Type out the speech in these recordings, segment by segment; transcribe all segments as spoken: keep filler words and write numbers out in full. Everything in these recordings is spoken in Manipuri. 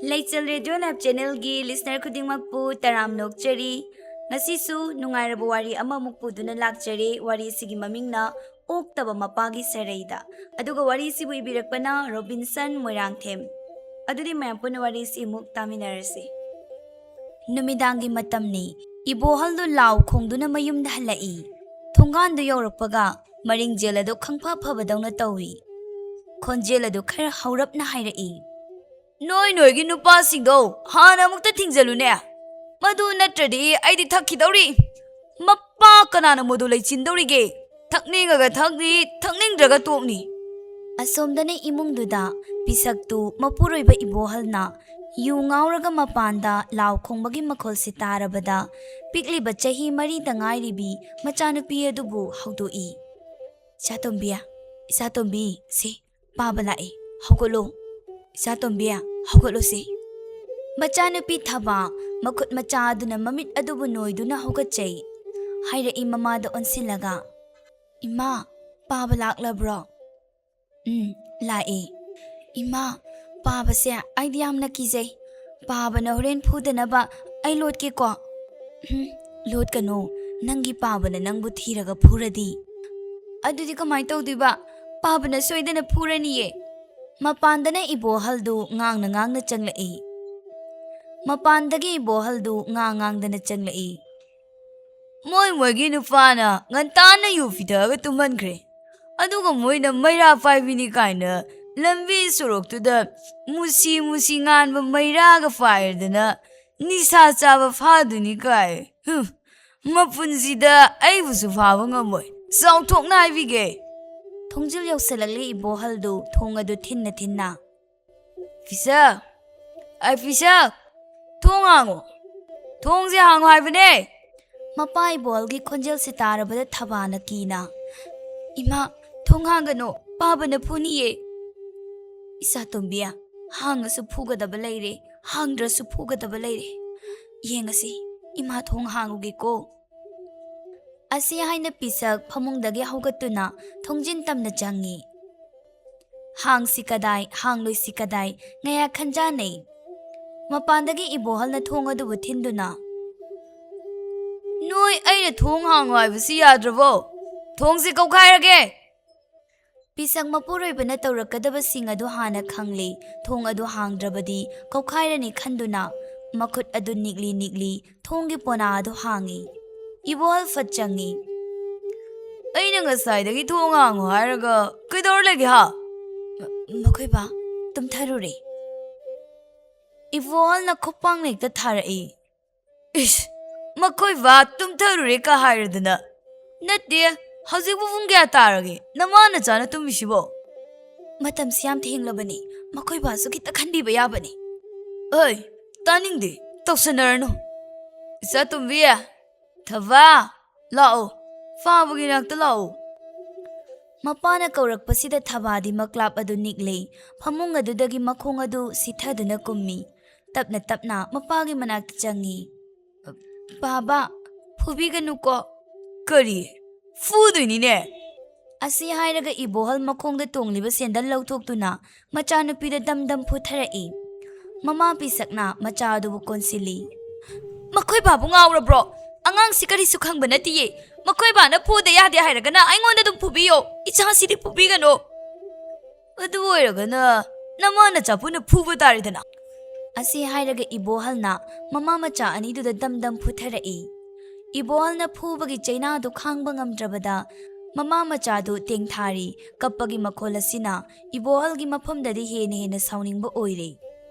ꯂꯩꯆꯜ ꯔꯦꯗꯤꯑꯣ ꯂꯥꯏꯚ ꯆꯦꯅꯦꯜꯒꯤ ꯂꯤꯁꯅꯔ ꯈꯨꯗꯤꯡꯃꯛꯄꯨ ꯇꯔꯥꯝꯅ ꯑꯣꯛꯆꯔꯤ꯫ ꯉꯁꯤꯁꯨ ꯅꯨꯡꯉꯥꯏꯔꯕ ꯋꯥꯔꯤ ꯑꯃꯃꯨꯛ ꯄꯨꯗꯨꯅ ꯂꯥꯛꯆꯔꯤ꯫ ꯋꯥꯔꯤ ꯑꯁꯤꯒꯤ ꯃꯃꯤꯡꯅ ꯑꯣꯛꯇꯕ ꯃꯄꯥꯒꯤ ꯁꯔꯩꯗ꯫ ꯑꯗꯨꯒ ꯋꯥꯔꯤ ꯑꯁꯤꯕꯨ ꯏꯕꯤꯔꯛꯄꯅ ꯔꯣꯕꯤꯟꯁꯟ ꯃꯣꯏꯔꯥꯡꯊꯦꯝ꯫ ꯑꯗꯨꯗꯤ ꯃꯌꯥꯝ ꯄꯨꯟꯅ ꯋꯥꯔꯤ ꯑꯁꯤ ꯑꯃꯨꯛ ꯇꯥꯃꯤꯟꯅꯔꯁꯤ꯫ ꯅꯨꯃꯤꯗꯥꯡꯒꯤ ꯃꯇꯝꯅꯤ꯫ ꯏꯕꯣꯍꯜꯗꯨ ꯂꯥꯎ ꯈꯣꯡꯗꯨꯅ ꯃꯌꯨꯝꯗ ꯍꯜꯂꯛꯏ꯫ ꯊꯣꯡꯒꯥꯟꯗꯨ ꯌꯧꯔꯛꯄꯒ ꯃꯔꯤꯡꯖꯦꯜ ꯑꯗꯨ ꯈꯪꯐ ꯐꯕꯗꯧꯅ ꯇꯧꯏ꯫ ꯈꯣꯟꯖꯦꯜ ꯑꯗꯨ ꯈꯔ ꯍꯧꯔꯞꯅ ꯍꯥꯏꯔꯛꯏ, "ꯅꯣꯏ ꯅꯣꯏꯒꯤ ꯅꯨꯄꯥꯁꯤꯡꯗꯣ ꯍꯥꯟꯅ ꯑꯃꯨꯛꯇ ꯊꯤꯡꯖꯜꯂꯨꯅꯦ꯫ ꯃꯗꯨ ꯅꯠꯇ꯭ꯔꯗꯤ ꯑꯩꯗꯤ ꯊꯛꯈꯤꯗꯧꯔꯤ꯫ ꯃꯄꯥ ꯀꯅꯥꯅ ꯃꯗꯨ ꯂꯩꯆꯤꯟꯗꯧꯔꯤꯒꯦ? ꯊꯛꯅꯤꯡꯉꯒ ꯊꯛꯅꯤ, ꯊꯛꯅꯤꯡꯗ꯭ꯔꯒ ꯇꯣꯛꯅꯤ꯫" ꯑꯁꯣꯝꯗꯅ ꯏꯃꯨꯡꯗꯨꯗ ꯄꯤꯁꯛꯇꯨ ꯃꯄꯨꯔꯣꯏꯕ ꯏꯕꯣꯍꯜꯅ ꯌꯨ ꯉꯥꯎꯔꯒ ꯃꯄꯥꯟꯗ ꯂꯥꯎ ꯈꯣꯡꯕꯒꯤ ꯃꯈꯣꯜꯁꯤ ꯇꯥꯔꯕꯗ, ꯄꯤꯛꯂꯤꯕ ꯆꯍꯤ ꯃꯔꯤꯇ ꯉꯥꯏꯔꯤꯕꯤ ꯃꯆꯥꯅꯨꯄꯤ ꯑꯗꯨꯕꯨ ꯍꯧꯗꯣꯛꯏ꯫ "ꯏꯆꯥꯇꯣꯝꯕꯤ, ꯏꯆꯥꯇꯣꯝꯕꯤ, ꯁꯤ ꯄꯥꯕ ꯂꯥꯛꯏ, ꯍꯧꯒꯠꯂꯣ꯫ ꯏꯆꯥꯇꯣꯝꯕꯤ, ꯍꯧꯒꯠꯂꯣꯁꯤ꯫" ꯃꯆꯥꯅꯨꯄꯤ ꯊꯕꯥ ꯃꯈꯨꯠ ꯃꯆꯥ ꯑꯗꯨꯅ ꯃꯃꯤꯠ ꯑꯗꯨꯕꯨ ꯅꯣꯏꯗꯨꯅ ꯍꯧꯒꯠꯆꯩ꯫ ꯍꯥꯏꯔꯛꯏ ꯃꯃꯥꯗ ꯑꯣꯟꯁꯤꯜꯂꯒ, "ꯏꯃꯥ, ꯄꯥꯕ ꯂꯥꯛꯂꯕ꯭ꯔꯣ?" "ꯎꯝ, ꯂꯥꯛꯑꯦ꯫" "ꯏꯃꯥ, ꯄꯥꯕꯁꯦ ꯑꯩꯗꯤ ꯌꯥꯝꯅ ꯀꯤꯖꯩ꯫ ꯄꯥꯕꯅ ꯍꯣꯔꯦꯟ ꯐꯨꯗꯅꯕ ꯑꯩ ꯂꯣꯠꯀꯦꯀꯣ?" "ꯎꯝ, ꯂꯣꯠꯀꯅꯨ꯫ ꯅꯪꯒꯤ ꯄꯥꯕꯅ ꯅꯪꯕꯨ ꯊꯤꯔꯒ ꯐꯨꯔꯗꯤ?" "ꯑꯗꯨꯗꯤ ꯀꯃꯥꯏꯅ ꯇꯧꯗꯣꯏꯕ? ꯄꯥꯕꯅ ꯁꯣꯏꯗꯅ ꯐꯨꯔꯅꯤꯌꯦ꯫" ꯃꯄꯥꯟꯗꯅ ꯏꯕꯣꯍꯜꯗꯨ ꯉꯥꯡꯅ ꯉꯥꯡꯅ ꯆꯪꯂꯛꯏ꯫ ꯃꯄꯥꯟꯗꯒꯤ ꯏꯕꯣꯍꯜꯗꯨ ꯉꯥꯡ ꯉꯥꯡꯗꯅ ꯆꯪꯂꯛꯏ꯫ "ꯃꯣꯏ ꯃꯣꯏꯒꯤ ꯅꯨꯄꯥꯅ ꯉꯟꯇꯥꯅ ꯌꯨ ꯄꯤꯊꯛꯑꯒ ꯇꯨꯝꯍꯟꯈ꯭ꯔꯦ꯫ ꯑꯗꯨꯒ ꯃꯣꯏꯅ ꯃꯩꯔꯥ ꯄꯥꯏꯕꯤꯅꯤ ꯀꯥꯏꯅ ꯂꯝꯕꯤ ꯁꯣꯔꯣꯛꯇꯨꯗ ꯃꯨꯁꯤ ꯃꯨꯁꯤ ꯉꯥꯟꯕ ꯃꯩꯔꯥꯒ ꯄꯥꯏꯔꯗꯅ ꯅꯤꯁꯥ ꯆꯥꯕ ꯐꯥꯗꯣꯏꯅꯤ ꯀꯥꯏ꯫ ꯍꯨꯝ, ꯃꯄꯨꯟꯁꯤꯗ ꯑꯩꯕꯨꯁꯨ ꯐꯥꯕ ꯉꯝꯃꯣꯏ꯫ ꯆꯥꯎꯊꯣꯛꯅ ꯍꯥꯏꯕꯤꯒꯦ꯫" ꯊꯣꯡꯖꯤꯜ ꯌꯧꯁꯜꯂꯛꯂꯤ ꯏꯕꯣꯍꯜꯗꯨ ꯊꯣꯡ ꯑꯗꯨ ꯊꯤꯟꯅ ꯊꯤꯟꯅ꯫ "ꯐꯤꯁꯛ, ꯑꯩ ꯐꯤꯁꯛ, ꯊꯣꯡ ꯍꯥꯡꯉꯣ꯫ ꯊꯣꯡꯁꯦ ꯍꯥꯡꯉꯣ ꯍꯥꯏꯕꯅꯦ꯫" ꯃꯄꯥ ꯏꯕꯣꯍꯜꯒꯤ ꯈꯣꯟꯖꯦꯜꯁꯤ ꯇꯥꯔꯕꯗ ꯊꯕꯥꯅ ꯀꯤꯅ, "ꯏꯃꯥ, ꯊꯣꯡ ꯍꯥꯡꯒꯅꯨ, ꯄꯥꯕꯅ ꯐꯨꯅꯤꯌꯦ꯫" "ꯏꯆꯥꯇꯣꯝꯕꯤ, ꯍꯥꯡꯉꯁꯨ ꯐꯨꯒꯗꯕ ꯂꯩꯔꯦ, ꯍꯥꯡꯗ꯭ꯔꯁꯨ ꯐꯨꯒꯗꯕ ꯂꯩꯔꯦ꯫ ꯌꯦꯡꯉꯁꯤ, ꯏꯃꯥ ꯊꯣꯡ ꯍꯥꯡꯉꯨꯒꯦꯀꯣ꯫" ꯑꯁꯤ ꯍꯥꯏꯅ ꯄꯤꯁꯛ ꯐꯃꯨꯡꯗꯒꯤ ꯍꯧꯒꯠꯇꯨꯅ ꯊꯣꯡꯖꯤꯟ ꯇꯝꯅ ꯆꯪꯉꯤ꯫ ꯍꯥꯡꯁꯤ ꯀꯗꯥꯏ, ꯍꯥꯡꯂꯣꯏꯁꯤ ꯀꯗꯥꯏ, ꯉꯌꯥ ꯈꯟꯖꯥꯅꯩ꯫ ꯃꯄꯥꯟꯗꯒꯤ ꯏꯕꯣꯍꯜꯅ ꯊꯣꯡ ꯑꯗꯨꯕꯨ ꯊꯤꯟꯗꯨꯅ, "ꯅꯣꯏ ꯑꯩꯅ ꯊꯣꯡ ꯍꯥꯡꯉꯨ ꯍꯥꯏꯕꯁꯤ ꯌꯥꯗ꯭ꯔꯕꯣ? ꯊꯣꯡꯁꯤ ꯀꯧꯈꯥꯏꯔꯒꯦ!" ꯄꯤꯁꯛ ꯃꯄꯨꯔꯣꯏꯕꯅ ꯇꯧꯔꯛꯀꯗꯕꯁꯤꯡ ꯑꯗꯨ ꯍꯥꯟꯅ ꯈꯪꯂꯦ꯫ ꯊꯣꯡ ꯑꯗꯨ ꯍꯥꯡꯗ꯭ꯔꯕꯗꯤ ꯀꯧꯈꯥꯏꯔꯅꯤ ꯈꯟꯗꯨꯅ ꯃꯈꯨꯠ ꯑꯗꯨ ꯅꯤꯛꯂꯤ ꯅꯤꯛꯂꯤ ꯊꯣꯡꯒꯤ ꯄꯣꯅꯥ ꯑꯗꯨ ꯍꯥꯡꯉꯤ꯫ ꯏꯕꯣꯍꯜ ꯐꯠ ꯆꯪꯉꯤ꯫ "ꯑꯩꯅ ꯉꯁꯥꯏꯗꯒꯤ ꯊꯣꯡ ꯍꯥꯡꯉꯨ ꯍꯥꯏꯔꯒ ꯀꯩꯗꯧꯔ ꯂꯩꯒꯦ ꯍꯥ?" "ꯃ-, ꯃꯈꯣꯏ ꯕꯥ ꯇꯨꯝꯊꯔꯨꯔꯦ꯫" ꯏꯕꯣꯍꯜꯅ ꯈꯨꯄꯥꯡ ꯍꯦꯛꯇ ꯊꯥꯔꯛꯏ꯫ "ꯏꯁ, ꯃꯈꯣꯏ ꯕꯥ ꯇꯨꯝꯊꯔꯨꯔꯦ ꯀ ꯍꯥꯏꯔꯗꯅ꯫ ꯅꯠꯇꯦ, ꯍꯧꯖꯤꯛꯄꯨ ꯄꯨꯡ ꯀꯌꯥ ꯇꯥꯔꯒꯦ? ꯅꯃꯥ ꯅꯆꯥꯅ ꯇꯨꯝꯃꯤꯁꯤꯕꯣ?" "ꯃꯇꯝꯁꯤ ꯌꯥꯝ ꯊꯦꯡꯂꯕꯅꯤ, ꯃꯈꯣꯏ ꯕꯥꯁꯨ ꯈꯤꯇ ꯈꯟꯕꯤꯕ ꯌꯥꯕꯅꯤ꯫" "ꯑꯩ ꯇꯥꯅꯤꯡꯗꯦ, ꯇꯧꯁꯟꯅꯔꯅꯨ꯫ ꯏꯆꯥ ꯇꯣꯝꯕꯤ, ꯊꯕꯥ, ꯂꯥꯛꯑꯣ, ꯐꯥꯕꯒꯤ ꯅꯥꯛꯇ ꯂꯥꯛꯑꯣ꯫" ꯃꯄꯥꯅ ꯀꯧꯔꯛꯄꯁꯤꯗ ꯊꯕꯥꯗꯤ ꯃꯀ꯭ꯂꯥꯞ ꯑꯗꯨ ꯅꯤꯛꯂꯦ꯫ ꯐꯃꯨꯡ ꯑꯗꯨꯗꯒꯤ ꯃꯈꯣꯡ ꯑꯗꯨ ꯁꯤꯊꯗꯨꯅ ꯀꯨꯝꯃꯤ꯫ ꯇꯞꯅ ꯇꯞꯅ ꯃꯄꯥꯒꯤ ꯃꯅꯥꯛꯇ ꯆꯪꯉꯤ꯫ "ꯕꯥꯕꯥ, ꯐꯨꯕꯤꯒꯅꯨꯀꯣ꯫" "ꯀꯔꯤ? ꯐꯨꯗꯣꯏꯅꯤꯅꯦ!" ꯑꯁꯤ ꯍꯥꯏꯔꯒ ꯏꯕꯣꯍꯜ ꯃꯈꯣꯡꯗ ꯇꯣꯡꯂꯤꯕ ꯁꯦꯟꯗꯜ ꯂꯧꯊꯣꯛꯇꯨꯅ ꯃꯆꯥꯅꯨꯄꯤꯗ ꯗꯝ ꯗꯝ ꯐꯨꯊꯔꯛꯏ꯫ ꯃꯃꯥ ꯄꯤꯁꯛꯅ ꯃꯆꯥ ꯑꯗꯨꯕꯨ ꯀꯣꯟꯁꯤꯜꯂꯤ꯫ "ꯃꯈꯣꯏ ꯕꯥꯕꯨ ꯉꯥꯎꯔꯕ꯭ꯔꯣ? ꯑꯉꯥꯡꯁꯤ ꯀꯔꯤꯁꯨ ꯈꯪꯕ ꯅꯠꯇꯤꯌꯦ꯫ ꯃꯈꯣꯏ ꯕꯥꯅ ꯐꯨꯗ ꯌꯥꯗꯦ ꯍꯥꯏꯔꯒꯅ ꯑꯩꯉꯣꯟꯗ ꯑꯗꯨꯝ ꯐꯨꯕꯤꯌꯣ꯫ ꯏꯆꯥꯁꯤꯗꯤ ꯐꯨꯕꯤꯒꯅꯣ꯫" "ꯑꯗꯨ ꯑꯣꯏꯔꯒꯅ ꯅꯃꯥ ꯅꯆꯥ ꯄꯨꯟꯅ ꯐꯨꯕ ꯇꯥꯔꯦꯗꯅ꯫" ꯑꯁꯤ ꯍꯥꯏꯔꯒ ꯏꯕꯣꯍꯜꯅ ꯃꯃꯥ ꯃꯆꯥ ꯑꯅꯤꯗꯨꯗ ꯗꯝ ꯗꯝ ꯐꯨꯊꯔꯛꯏ꯫ ꯏꯕꯣꯍꯜꯅ ꯐꯨꯕꯒꯤ ꯆꯩꯅꯥꯗꯨ ꯈꯥꯡꯕ ꯉꯝꯗ꯭ꯔꯕꯗ ꯃꯃꯥ ꯃꯆꯥꯗꯨ ꯇꯦꯡꯊꯥꯔꯤ꯫ ꯀꯞꯄꯒꯤ ꯃꯈꯣꯜ ꯑꯁꯤꯅ ꯏꯕꯣꯍꯜꯒꯤ ꯃꯐꯝꯗꯗꯤ ꯍꯦꯟꯅ ꯍꯦꯟꯅ ꯁꯥꯎꯅꯤꯡꯕ ꯑꯣꯏꯔꯦ꯫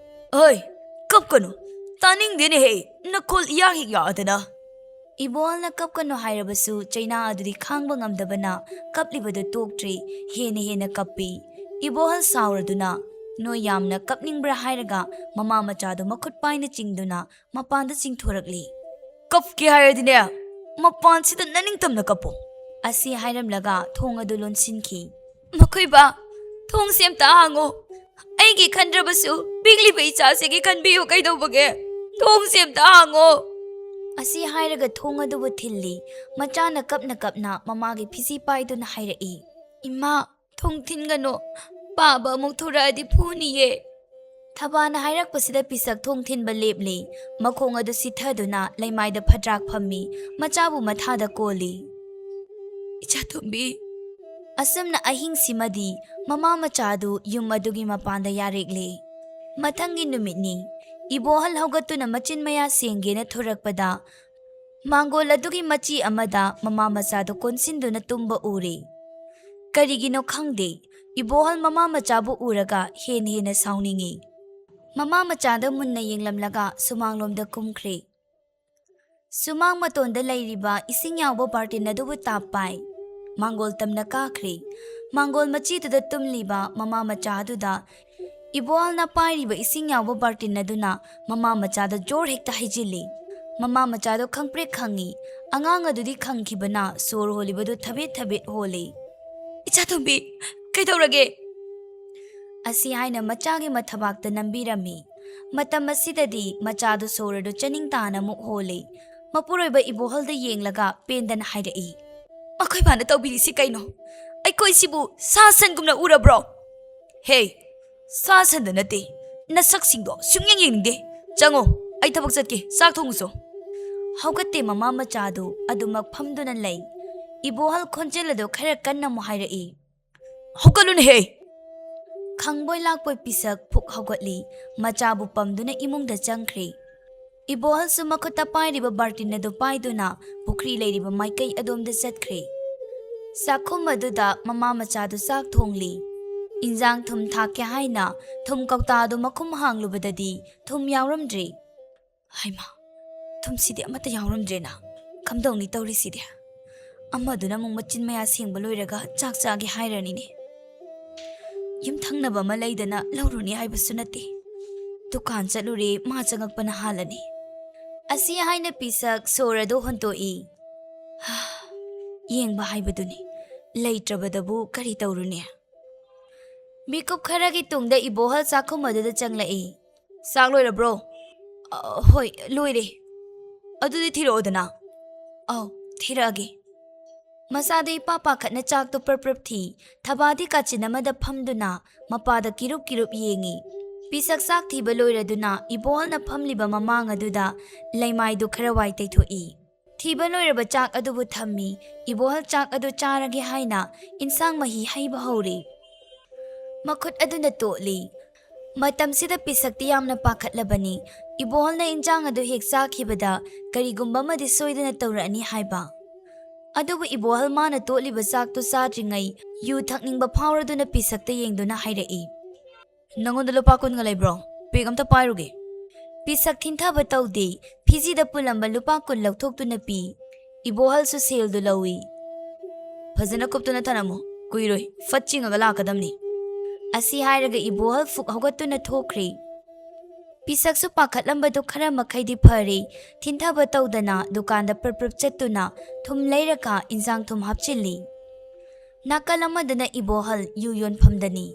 "ꯑꯣꯏ, ꯀꯞꯀꯅꯨ, ꯇꯥꯅꯤꯡꯗꯦꯅꯦꯍꯦ, ꯅꯈꯣꯜ ꯏꯌꯥꯛ ꯍꯦꯛ ꯌꯥꯛꯑꯗꯅ꯫" ꯏꯕꯣꯍꯜꯅ ꯀꯞꯀꯅꯨ ꯍꯥꯏꯔꯕꯁꯨ ꯆꯩꯅꯥ ꯑꯗꯨꯗꯤ ꯈꯥꯡꯕ ꯉꯝꯗꯕꯅ ꯀꯞꯂꯤꯕꯗꯨ ꯇꯣꯛꯇ꯭ꯔꯦ, ꯍꯦꯟꯅ ꯍꯦꯟꯅ ꯀꯞꯄꯤ꯫ ꯏꯕꯣꯍꯜ ꯁꯥꯎꯔꯗꯨꯅ, "ꯅꯣꯏ ꯌꯥꯝꯅ ꯀꯞꯅꯤꯡꯕ꯭ꯔꯥ?" ꯍꯥꯏꯔꯒ ꯃꯃꯥ ꯃꯆꯥꯗꯨ ꯃꯈꯨꯠ ꯄꯥꯏꯅ ꯆꯤꯡꯗꯨꯅ ꯃꯄꯥꯟꯗ ꯆꯤꯡꯊꯣꯔꯛꯂꯤ꯫ "ꯀꯞꯀꯦ ꯍꯥꯏꯔꯗꯤꯅꯦ, ꯃꯄꯥꯟꯁꯤꯗ ꯅꯅꯤꯡꯇꯝꯅ ꯀꯞꯄꯣ꯫" ꯑꯁꯤ ꯍꯥꯏꯔꯝꯂꯒ ꯊꯣꯡ ꯑꯗꯨ ꯂꯣꯟꯁꯤꯟꯈꯤ꯫ "ꯃꯈꯣꯏ ꯕꯥ, ꯊꯣꯡꯁꯦ ꯑꯝꯇ ꯍꯥꯡꯉꯣ꯫ ꯑꯩꯒꯤ ꯈꯟꯗ꯭ꯔꯕꯁꯨ ꯄꯤꯛꯂꯤꯕ ꯏꯆꯥꯁꯤꯒꯤ ꯈꯟꯕꯤꯌꯨ ꯀꯩꯗꯧꯕꯒꯦ? ꯊꯣꯡꯁꯦ ꯑꯝꯇ ꯍꯥꯡꯉꯣ꯫" ꯑꯁꯤ ꯍꯥꯏꯔꯒ ꯊꯣꯡ ꯑꯗꯨꯕꯨ ꯊꯤꯜꯂꯤ꯫ ꯃꯆꯥꯅ ꯀꯞꯅ ꯀꯞꯅ ꯃꯃꯥꯒꯤ ꯐꯤꯖꯤ ꯄꯥꯏꯗꯨꯅ ꯍꯥꯏꯔꯛꯏ, "ꯏꯃꯥ, ꯊꯣꯡ ꯊꯤꯟꯒꯅꯨ꯫ ꯕꯥꯕꯥ ꯑꯃꯨꯛ ꯊꯣꯔꯛꯑꯗꯤ ꯐꯨꯅꯤꯌꯦ꯫" ꯊꯕꯥꯅ ꯍꯥꯏꯔꯛꯄꯁꯤꯗ ꯄꯤꯁꯛ ꯊꯣꯡ ꯊꯤꯟꯕ ꯂꯦꯞꯂꯤ꯫ ꯃꯈꯣꯡ ꯑꯗꯨ ꯁꯤꯊꯗꯨꯅ ꯂꯩꯃꯥꯏꯗ ꯐꯗ꯭ꯔꯥꯛ ꯐꯝꯃꯤ꯫ ꯃꯆꯥꯕꯨ ꯃꯊꯥꯗ ꯀꯣꯜꯂꯤ꯫ "ꯏꯆꯥꯇꯣꯝꯕꯤ!" ꯑꯁꯨꯝꯅ ꯑꯍꯤꯡꯁꯤꯃꯗꯤ ꯃꯃꯥ ꯃꯆꯥꯗꯨ ꯌꯨꯝ ꯑꯗꯨꯒꯤ ꯃꯄꯥꯟꯗ ꯌꯥꯔꯦꯛꯂꯤ꯫ ꯃꯊꯪꯒꯤ ꯅꯨꯃꯤꯠꯅꯤ꯫ ꯏꯕꯣꯍꯜ ꯍꯧꯒꯠꯇꯨꯅ ꯃꯆꯤꯟ ꯃꯌꯥ ꯁꯦꯡꯒꯦꯅ ꯊꯣꯔꯛꯄꯗ, ꯃꯥꯡꯒꯣꯜ ꯑꯗꯨꯒꯤ ꯃꯆꯤ ꯑꯃꯗ ꯃꯃꯥ ꯃꯆꯥꯗꯨ ꯀꯣꯟꯁꯤꯟꯗꯨꯅ ꯇꯨꯝꯕ ꯎꯔꯦ꯫ ꯀꯔꯤꯒꯤꯅꯣ ꯈꯪꯗꯦ, ꯏꯕꯣꯍꯜ ꯃꯃꯥ ꯃꯆꯥꯕꯨ ꯎꯔꯒ ꯍꯦꯟꯅ ꯍꯦꯟꯅ ꯁꯥꯎꯅꯤꯡꯉꯤ꯫ ꯃꯃꯥ ꯃꯆꯥꯗ ꯃꯨꯟꯅ ꯌꯦꯡꯂꯝꯂꯒ ꯁꯨꯃꯥꯡꯂꯣꯝꯗ ꯀꯨꯝꯈ꯭ꯔꯦ꯫ ꯁꯨꯃꯥꯡ ꯃꯇꯣꯟꯗ ꯂꯩꯔꯤꯕ ꯏꯁꯤꯡ ꯌꯥꯎꯕ ꯕꯥꯔꯇꯤꯟ ꯑꯗꯨꯕꯨ ꯇꯥꯞ ꯄꯥꯏ꯫ ꯃꯥꯡꯒꯣꯜ ꯇꯝꯅ ꯀꯥꯈ꯭ꯔꯦ꯫ ꯃꯥꯡꯒꯣꯜ ꯃꯆꯤꯗꯨꯗ ꯇꯨꯝꯂꯤꯕ ꯃꯃꯥ ꯃꯆꯥ ꯑꯗꯨꯗ ꯏꯕꯣꯍꯜꯅ ꯄꯥꯏꯔꯤꯕ ꯏꯁꯤꯡ ꯌꯥꯎꯕ ꯕꯥꯔꯇꯤꯟ ꯑꯗꯨꯅ ꯃꯃꯥ ꯃꯆꯥꯗ ꯖꯣꯔ ꯍꯦꯛꯇ ꯍꯩꯖꯤꯜꯂꯤ꯫ ꯃꯃꯥ ꯃꯆꯥꯗꯣ ꯈꯪꯄ꯭ꯔꯦꯛ ꯈꯪꯉꯤ꯫ ꯑꯉꯥꯡ ꯑꯗꯨꯗꯤ ꯈꯪꯈꯤꯕꯅ ꯁꯣꯔ ꯍꯣꯜꯂꯤꯕꯗꯨ ꯊꯕꯦꯠ ꯊꯕꯦꯠ ꯍꯣꯜꯂꯤ꯫ "ꯏꯆꯥꯇꯣꯝꯕꯤ, ꯀꯩꯗꯧꯔꯒꯦ?" ꯑꯁꯤ ꯍꯥꯏꯅ ꯃꯆꯥꯒꯤ ꯃꯊꯕꯥꯛꯇ ꯅꯝꯕꯤꯔꯝꯃꯤ꯫ ꯃꯇꯝ ꯑꯁꯤꯗꯗꯤ ꯃꯆꯥꯗꯨ ꯁꯣꯔ ꯑꯗꯨ ꯆꯅꯤꯡ ꯇꯥꯅ ꯑꯃꯨꯛ ꯍꯣꯜꯂꯤ꯫ ꯃꯄꯨꯔꯣꯏꯕ ꯏꯕꯣꯍꯜꯗ ꯌꯦꯡꯂꯒ ꯄꯦꯟꯗꯅ ꯍꯥꯏꯔꯛꯏ, "ꯃꯈꯣꯏ ꯕꯥꯅ ꯇꯧꯕꯤꯔꯤꯁꯤ ꯀꯩꯅꯣ? ꯑꯩꯈꯣꯏꯁꯤꯕꯨ ꯁꯥ ꯁꯟꯒꯨꯝꯅ ꯎꯔꯕ꯭ꯔꯣ? ꯍꯦ, ꯁꯥ ꯁꯟꯗ ꯅꯠꯇꯦ, ꯅꯁꯛꯁꯤꯡꯗꯣ ꯁꯨꯡꯌꯦꯡ ꯌꯦꯡꯅꯤꯡꯗꯦ꯫ ꯆꯪꯉꯣ, ꯑꯩ ꯊꯕꯛ ꯆꯠꯀꯦ, ꯆꯥꯛ ꯊꯣꯡꯉꯨꯆꯣ꯫" ꯍꯧꯒꯠꯇꯦ ꯃꯃꯥ ꯃꯆꯥꯗꯨ ꯑꯗꯨꯃꯛ ꯐꯝꯗꯨꯅ ꯂꯩ꯫ ꯏꯕꯣꯍꯜ ꯈꯣꯟꯖꯦꯜ ꯑꯗꯨ ꯈꯔ ꯀꯟꯅ ꯑꯃꯨꯛ ꯍꯥꯏꯔꯛꯏ, "ꯍꯧꯒꯠꯂꯨꯅꯦꯍꯦ!" ꯈꯪꯕꯣꯏ ꯂꯥꯛꯄꯣꯏ ꯄꯤꯁꯛ ꯐꯨꯛ ꯍꯧꯒꯠꯂꯤ꯫ ꯃꯆꯥꯕꯨ ꯄꯝꯗꯨꯅ ꯏꯃꯨꯡꯗ ꯆꯪꯈ꯭ꯔꯦ꯫ ꯏꯕꯣꯍꯜꯁꯨ ꯃꯈꯨꯠꯇ ꯄꯥꯏꯔꯤꯕ ꯕꯥꯔꯇꯤꯟ ꯑꯗꯨ ꯄꯥꯏꯗꯨꯅ ꯄꯨꯈ꯭ꯔꯤ ꯂꯩꯔꯤꯕ ꯃꯥꯏꯀꯩ ꯑꯗꯣꯝꯗ ꯆꯠꯈ꯭ꯔꯦ꯫ ꯆꯥꯛꯈꯨꯝ ꯑꯗꯨꯗ ꯃꯃꯥ ꯃꯆꯥꯗꯨ ꯆꯥꯛ ꯊꯣꯡꯂꯤ꯫ ꯏꯟꯖꯥꯡ ꯊꯨꯝ ꯊꯥꯛꯀꯦ ꯍꯥꯏꯅ ꯊꯨꯝ ꯀꯧꯇꯥ ꯑꯗꯨ ꯃꯈꯨꯝ ꯍꯥꯡꯂꯨꯕꯗꯗꯤ ꯊꯨꯝ ꯌꯥꯎꯔꯝꯗ꯭ꯔꯦ꯫ "ꯍꯩꯃꯥ, ꯊꯨꯝꯁꯤꯗꯤ ꯑꯃꯠꯇ ꯌꯥꯎꯔꯝꯗ꯭ꯔꯦꯅ꯫ ꯀꯝꯗꯧꯅꯤ ꯇꯧꯔꯤꯁꯤꯗꯤ? ꯑꯃꯗꯨꯅ ꯑꯃꯨꯛ ꯃꯆꯤꯟ ꯃꯌꯥ ꯁꯦꯡꯕ ꯂꯣꯏꯔꯒ ꯆꯥꯛ ꯆꯥꯒꯦ ꯍꯥꯏꯔꯅꯤꯅꯦ꯫ ꯌꯨꯝꯊꯪꯅꯕ ꯑꯃ ꯂꯩꯗꯅ ꯂꯧꯔꯨꯅꯤ ꯍꯥꯏꯕꯁꯨ ꯅꯠꯇꯦ꯫ ꯗꯨꯀꯥꯟ ꯆꯠꯂꯨꯔꯦ, ꯃꯥ ꯆꯪꯉꯛꯄꯅ ꯍꯥꯜꯂꯅꯤ꯫" ꯑꯁꯤ ꯍꯥꯏꯅ ꯄꯤꯁꯛ ꯁꯣꯔ ꯑꯗꯨ ꯍꯣꯟꯇꯣꯛꯏ꯫ "ꯍꯥ, ꯌꯦꯡꯕ ꯍꯥꯏꯕꯗꯨꯅꯤ꯫ ꯂꯩꯇ꯭ꯔꯕꯗꯕꯨ ꯀꯔꯤ ꯇꯧꯔꯨꯅꯤ?" ꯃꯤꯀꯨꯞ ꯈꯔꯒꯤ ꯇꯨꯡꯗ ꯏꯕꯣꯍꯜ ꯆꯥꯛꯈꯨꯝ ꯑꯗꯨꯗ ꯆꯪꯂꯛꯏ꯫ "ꯆꯥꯛ ꯂꯣꯏꯔꯕ꯭ꯔꯣ?" "ꯑ, ꯍꯣꯏ, ꯂꯣꯏꯔꯦ꯫" "ꯑꯗꯨꯗꯤ ꯊꯤꯔꯛꯑꯣꯗꯅ꯫" "ꯑꯧ, ꯊꯤꯔꯛꯑꯒꯦ꯫" ꯃꯆꯥꯗꯨ ꯏꯄꯥ ꯄꯥꯈꯠꯅ ꯆꯥꯛꯇꯨ ꯄ꯭ꯔꯞ ꯄ꯭ꯔꯞ ꯊꯤ꯫ ꯊꯕꯥꯗꯤ ꯀꯥꯆꯤꯟ ꯑꯃꯗ ꯐꯝꯗꯨꯅ ꯃꯄꯥꯗ ꯀꯤꯔꯨꯞ ꯀꯤꯔꯨꯞ ꯌꯦꯡꯉꯤ꯫ ꯄꯤꯁꯛ ꯆꯥꯛ ꯊꯤꯕ ꯂꯣꯏꯔꯗꯨꯅ ꯏꯕꯣꯍꯜꯅ ꯐꯝꯂꯤꯕ ꯃꯃꯥꯡ ꯑꯗꯨꯗ ꯂꯩꯃꯥꯏꯗꯨ ꯈꯔ ꯋꯥꯏ ꯇꯩꯊꯣꯛꯏ꯫ ꯊꯤꯕ ꯂꯣꯏꯔꯕ ꯆꯥꯛ ꯑꯗꯨꯕꯨ ꯊꯝꯃꯤ꯫ ꯏꯕꯣꯍꯜ ꯆꯥꯛ ꯑꯗꯨ ꯆꯥꯔꯒꯦ ꯍꯥꯏꯅ ꯏꯟꯁꯥꯡ ꯃꯍꯤ ꯍꯩꯕ ꯍꯧꯔꯤ꯫ ꯃꯈꯨꯠ ꯑꯗꯨꯅ ꯇꯣꯠꯂꯤ꯫ ꯃꯇꯝꯁꯤꯗ ꯄꯤꯁꯛꯇꯤ ꯌꯥꯝꯅ ꯄꯥꯈꯠꯂꯕꯅꯤ꯫ ꯏꯕꯣꯍꯜꯅ ꯏꯟꯖꯥꯡ ꯑꯗꯨ ꯍꯦꯛ ꯆꯥꯈꯤꯕꯗ ꯀꯔꯤꯒꯨꯝꯕ ꯑꯃꯗꯤ ꯁꯣꯏꯗꯅ ꯇꯧꯔꯛꯑꯅꯤ ꯍꯥꯏꯕ꯫ ꯑꯗꯨꯕꯨ ꯏꯕꯣꯍꯜ ꯃꯥꯅ ꯇꯣꯠꯂꯤꯕ ꯆꯥꯛꯇꯨ ꯆꯥꯗ꯭ꯔꯤꯉꯩ ꯌꯨ ꯊꯛꯅꯤꯡꯕ ꯐꯥꯎꯔꯗꯨꯅ ꯄꯤꯁꯛꯇ ꯌꯦꯡꯗꯨꯅ ꯍꯥꯏꯔꯛꯏ, "ꯅꯉꯣꯟꯗ ꯂꯨꯄꯥ ꯀꯨꯟꯒ ꯂꯩꯕ꯭ꯔꯣ? ꯄꯦꯛ ꯑꯝꯇ ꯄꯥꯏꯔꯨꯒꯦ꯫" ꯄꯤꯁꯛ ꯊꯤꯟꯊꯕ ꯇꯧꯗꯦ꯫ ꯐꯤꯖꯤꯗ ꯄꯨꯜꯂꯝꯕ ꯂꯨꯄꯥ ꯀꯨꯟ ꯂꯧꯊꯣꯛꯇꯨꯅ ꯄꯤ꯫ ꯏꯕꯣꯍꯜꯁꯨ ꯁꯦꯜꯗꯨ ꯂꯧꯏ꯫ "ꯐꯖꯅ ꯀꯨꯞꯇꯨꯅ ꯊꯅꯝꯃꯨ꯫ ꯀꯨꯏꯔꯣꯏ, ꯐꯠ ꯆꯤꯡꯉꯒ ꯂꯥꯛꯀꯗꯝꯅꯤ꯫" ꯑꯁꯤ ꯍꯥꯏꯔꯒ ꯏꯕꯣꯍꯜ ꯐꯨꯛ ꯍꯧꯒꯠꯇꯨꯅ ꯊꯣꯛꯈ꯭ꯔꯦ꯫ ꯄꯤꯁꯛꯁꯨ ꯄꯥꯈꯠꯂꯝꯕꯗꯨ ꯈꯔ ꯃꯈꯩꯗꯤ ꯐꯔꯦ꯫ ꯊꯤꯟꯊꯕ ꯇꯧꯗꯅ ꯗꯨꯀꯥꯟꯗ ꯄ꯭ꯔꯞ ꯄ꯭ꯔꯞ ꯆꯠꯇꯨꯅ ꯊꯨꯝ ꯂꯩꯔꯒ ꯏꯟꯖꯥꯡ ꯊꯨꯝ ꯍꯥꯞꯆꯤꯜꯂꯤ꯫ ꯅꯥꯀꯜ ꯑꯃꯗꯅ ꯏꯕꯣꯍꯜ ꯌꯨ ꯌꯣꯟꯐꯝꯗꯅꯤ꯫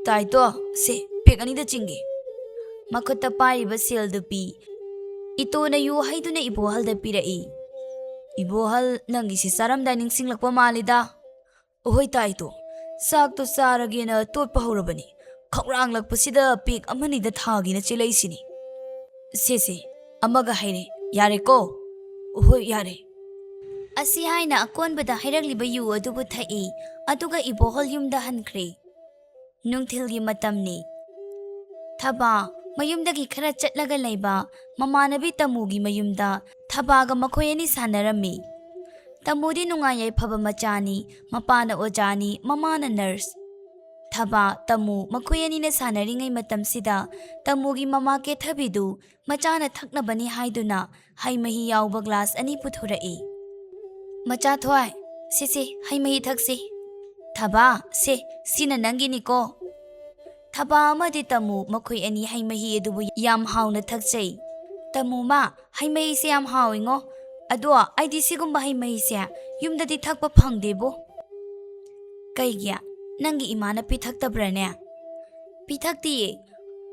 "ꯇꯥꯏꯇꯣ, ꯁꯦ, ꯄꯦꯛ ꯑꯅꯤꯗ ꯆꯤꯡꯒꯦ꯫" ꯃꯈꯨꯠꯇ ꯄꯥꯏꯔꯤꯕ ꯁꯦꯜꯗꯨ ꯄꯤ꯫ ꯏꯇꯣꯅ ꯌꯨ ꯍꯩꯗꯨꯅ ꯏꯕꯣꯍꯜꯗ ꯄꯤꯔꯛꯏ꯫ "ꯏꯕꯣꯍꯜ, ꯅꯪꯒꯤꯁꯤ ꯆꯥꯔꯝꯗꯥꯏ ꯅꯤꯡꯁꯤꯡꯂꯛꯄ ꯃꯥꯜꯂꯤꯗ꯫" "ꯑꯍꯣꯏ ꯇꯥꯏꯇꯣ, ꯆꯥꯛꯇꯣ ꯆꯥꯔꯒꯦꯅ ꯇꯣꯠꯄ ꯍꯧꯔꯕꯅꯤ꯫ ꯈꯧꯔꯥꯡꯂꯛꯄꯁꯤꯗ ꯄꯦꯛ ꯑꯃꯅꯤꯗ ꯊꯥꯒꯦꯅ ꯆꯦꯜꯂꯛꯏꯁꯤꯅꯤ꯫ ꯁꯦ, ꯁꯦ, ꯑꯃꯒ ꯍꯩꯔꯦ, ꯌꯥꯔꯦꯀꯣ?" "ꯑꯍꯣꯏ, ꯌꯥꯔꯦ꯫" ꯑꯁꯤ ꯍꯥꯏꯅ ꯑꯀꯣꯟꯕꯗ ꯍꯩꯔꯛꯂꯤꯕ ꯌꯨ ꯑꯗꯨꯕꯨ ꯊꯛꯏ, ꯑꯗꯨꯒ ꯏꯕꯣꯍꯜ ꯌꯨꯝꯗ ꯍꯟꯈ꯭ꯔꯦ꯫ ꯅꯨꯡꯊꯤꯜꯒꯤ ꯃꯇꯝꯅꯤ꯫ ꯊꯕꯥ ꯃꯌꯨꯝꯗꯒꯤ ꯈꯔ ꯆꯠꯂꯒ ꯂꯩꯕ ꯃꯃꯥꯟꯅꯕꯤ ꯇꯃꯨꯒꯤ ꯃꯌꯨꯝꯗ ꯊꯕꯥꯒ ꯃꯈꯣꯏ ꯑꯅꯤ ꯁꯥꯟꯅꯔꯝꯃꯤ꯫ ꯇꯃꯨꯗꯤ ꯅꯨꯡꯉꯥꯏ ꯌꯥꯏꯐꯕ ꯃꯆꯥꯅꯤ, ꯃꯄꯥꯅ ꯑꯣꯖꯥꯅꯤ, ꯃꯃꯥꯅ ꯅꯔꯁ꯫ ꯊꯕꯥ, ꯇꯃꯨ ꯃꯈꯣꯏ ꯑꯅꯤꯅ ꯁꯥꯟꯅꯔꯤꯉꯩ ꯃꯇꯝꯁꯤꯗ ꯇꯃꯨꯒꯤ ꯃꯃꯥ ꯀꯦꯊꯕꯤꯗꯨ ꯃꯆꯥꯅ ꯊꯛꯅꯕꯅꯤ ꯍꯥꯏꯗꯨꯅ ꯍꯩ ꯃꯍꯤ ꯌꯥꯎꯕ ꯒ꯭ꯂꯥꯁ ꯑꯅꯤ ꯄꯨꯊꯣꯔꯛꯏ꯫ "ꯃꯆꯥ ꯊꯣꯏ, ꯁꯤꯁꯤ ꯍꯩ ꯃꯍꯤ ꯊꯛꯁꯤ꯫" "ꯊꯕꯥ, ꯁꯦ, ꯁꯤꯅ ꯅꯪꯒꯤꯅꯤꯀꯣ꯫" ꯊꯕꯥ ꯑꯃꯗꯤ ꯇꯃꯨ ꯃꯈꯣꯏ ꯑꯅꯤ ꯍꯩ ꯃꯍꯤ ꯑꯗꯨꯕꯨ ꯌꯥꯝ ꯍꯥꯎꯅ ꯊꯛꯆꯩ꯫ "ꯇꯃꯨ ꯃꯥ, ꯍꯩ ꯃꯍꯤꯁꯦ ꯌꯥꯝ ꯍꯥꯎꯏꯉꯣ꯫ ꯑꯗꯣ ꯑꯩꯗꯤ ꯁꯤꯒꯨꯝꯕ ꯍꯩ ꯃꯍꯤꯁꯦ ꯌꯨꯝꯗꯗꯤ ꯊꯛꯄ ꯐꯪꯗꯦꯕꯣ꯫" "ꯀꯩꯒꯤ? ꯅꯪꯒꯤ ꯏꯃꯥꯅ ꯄꯤꯊꯛꯇꯕ꯭ꯔꯥꯅꯦ?" "ꯄꯤꯊꯛꯇꯤꯌꯦ꯫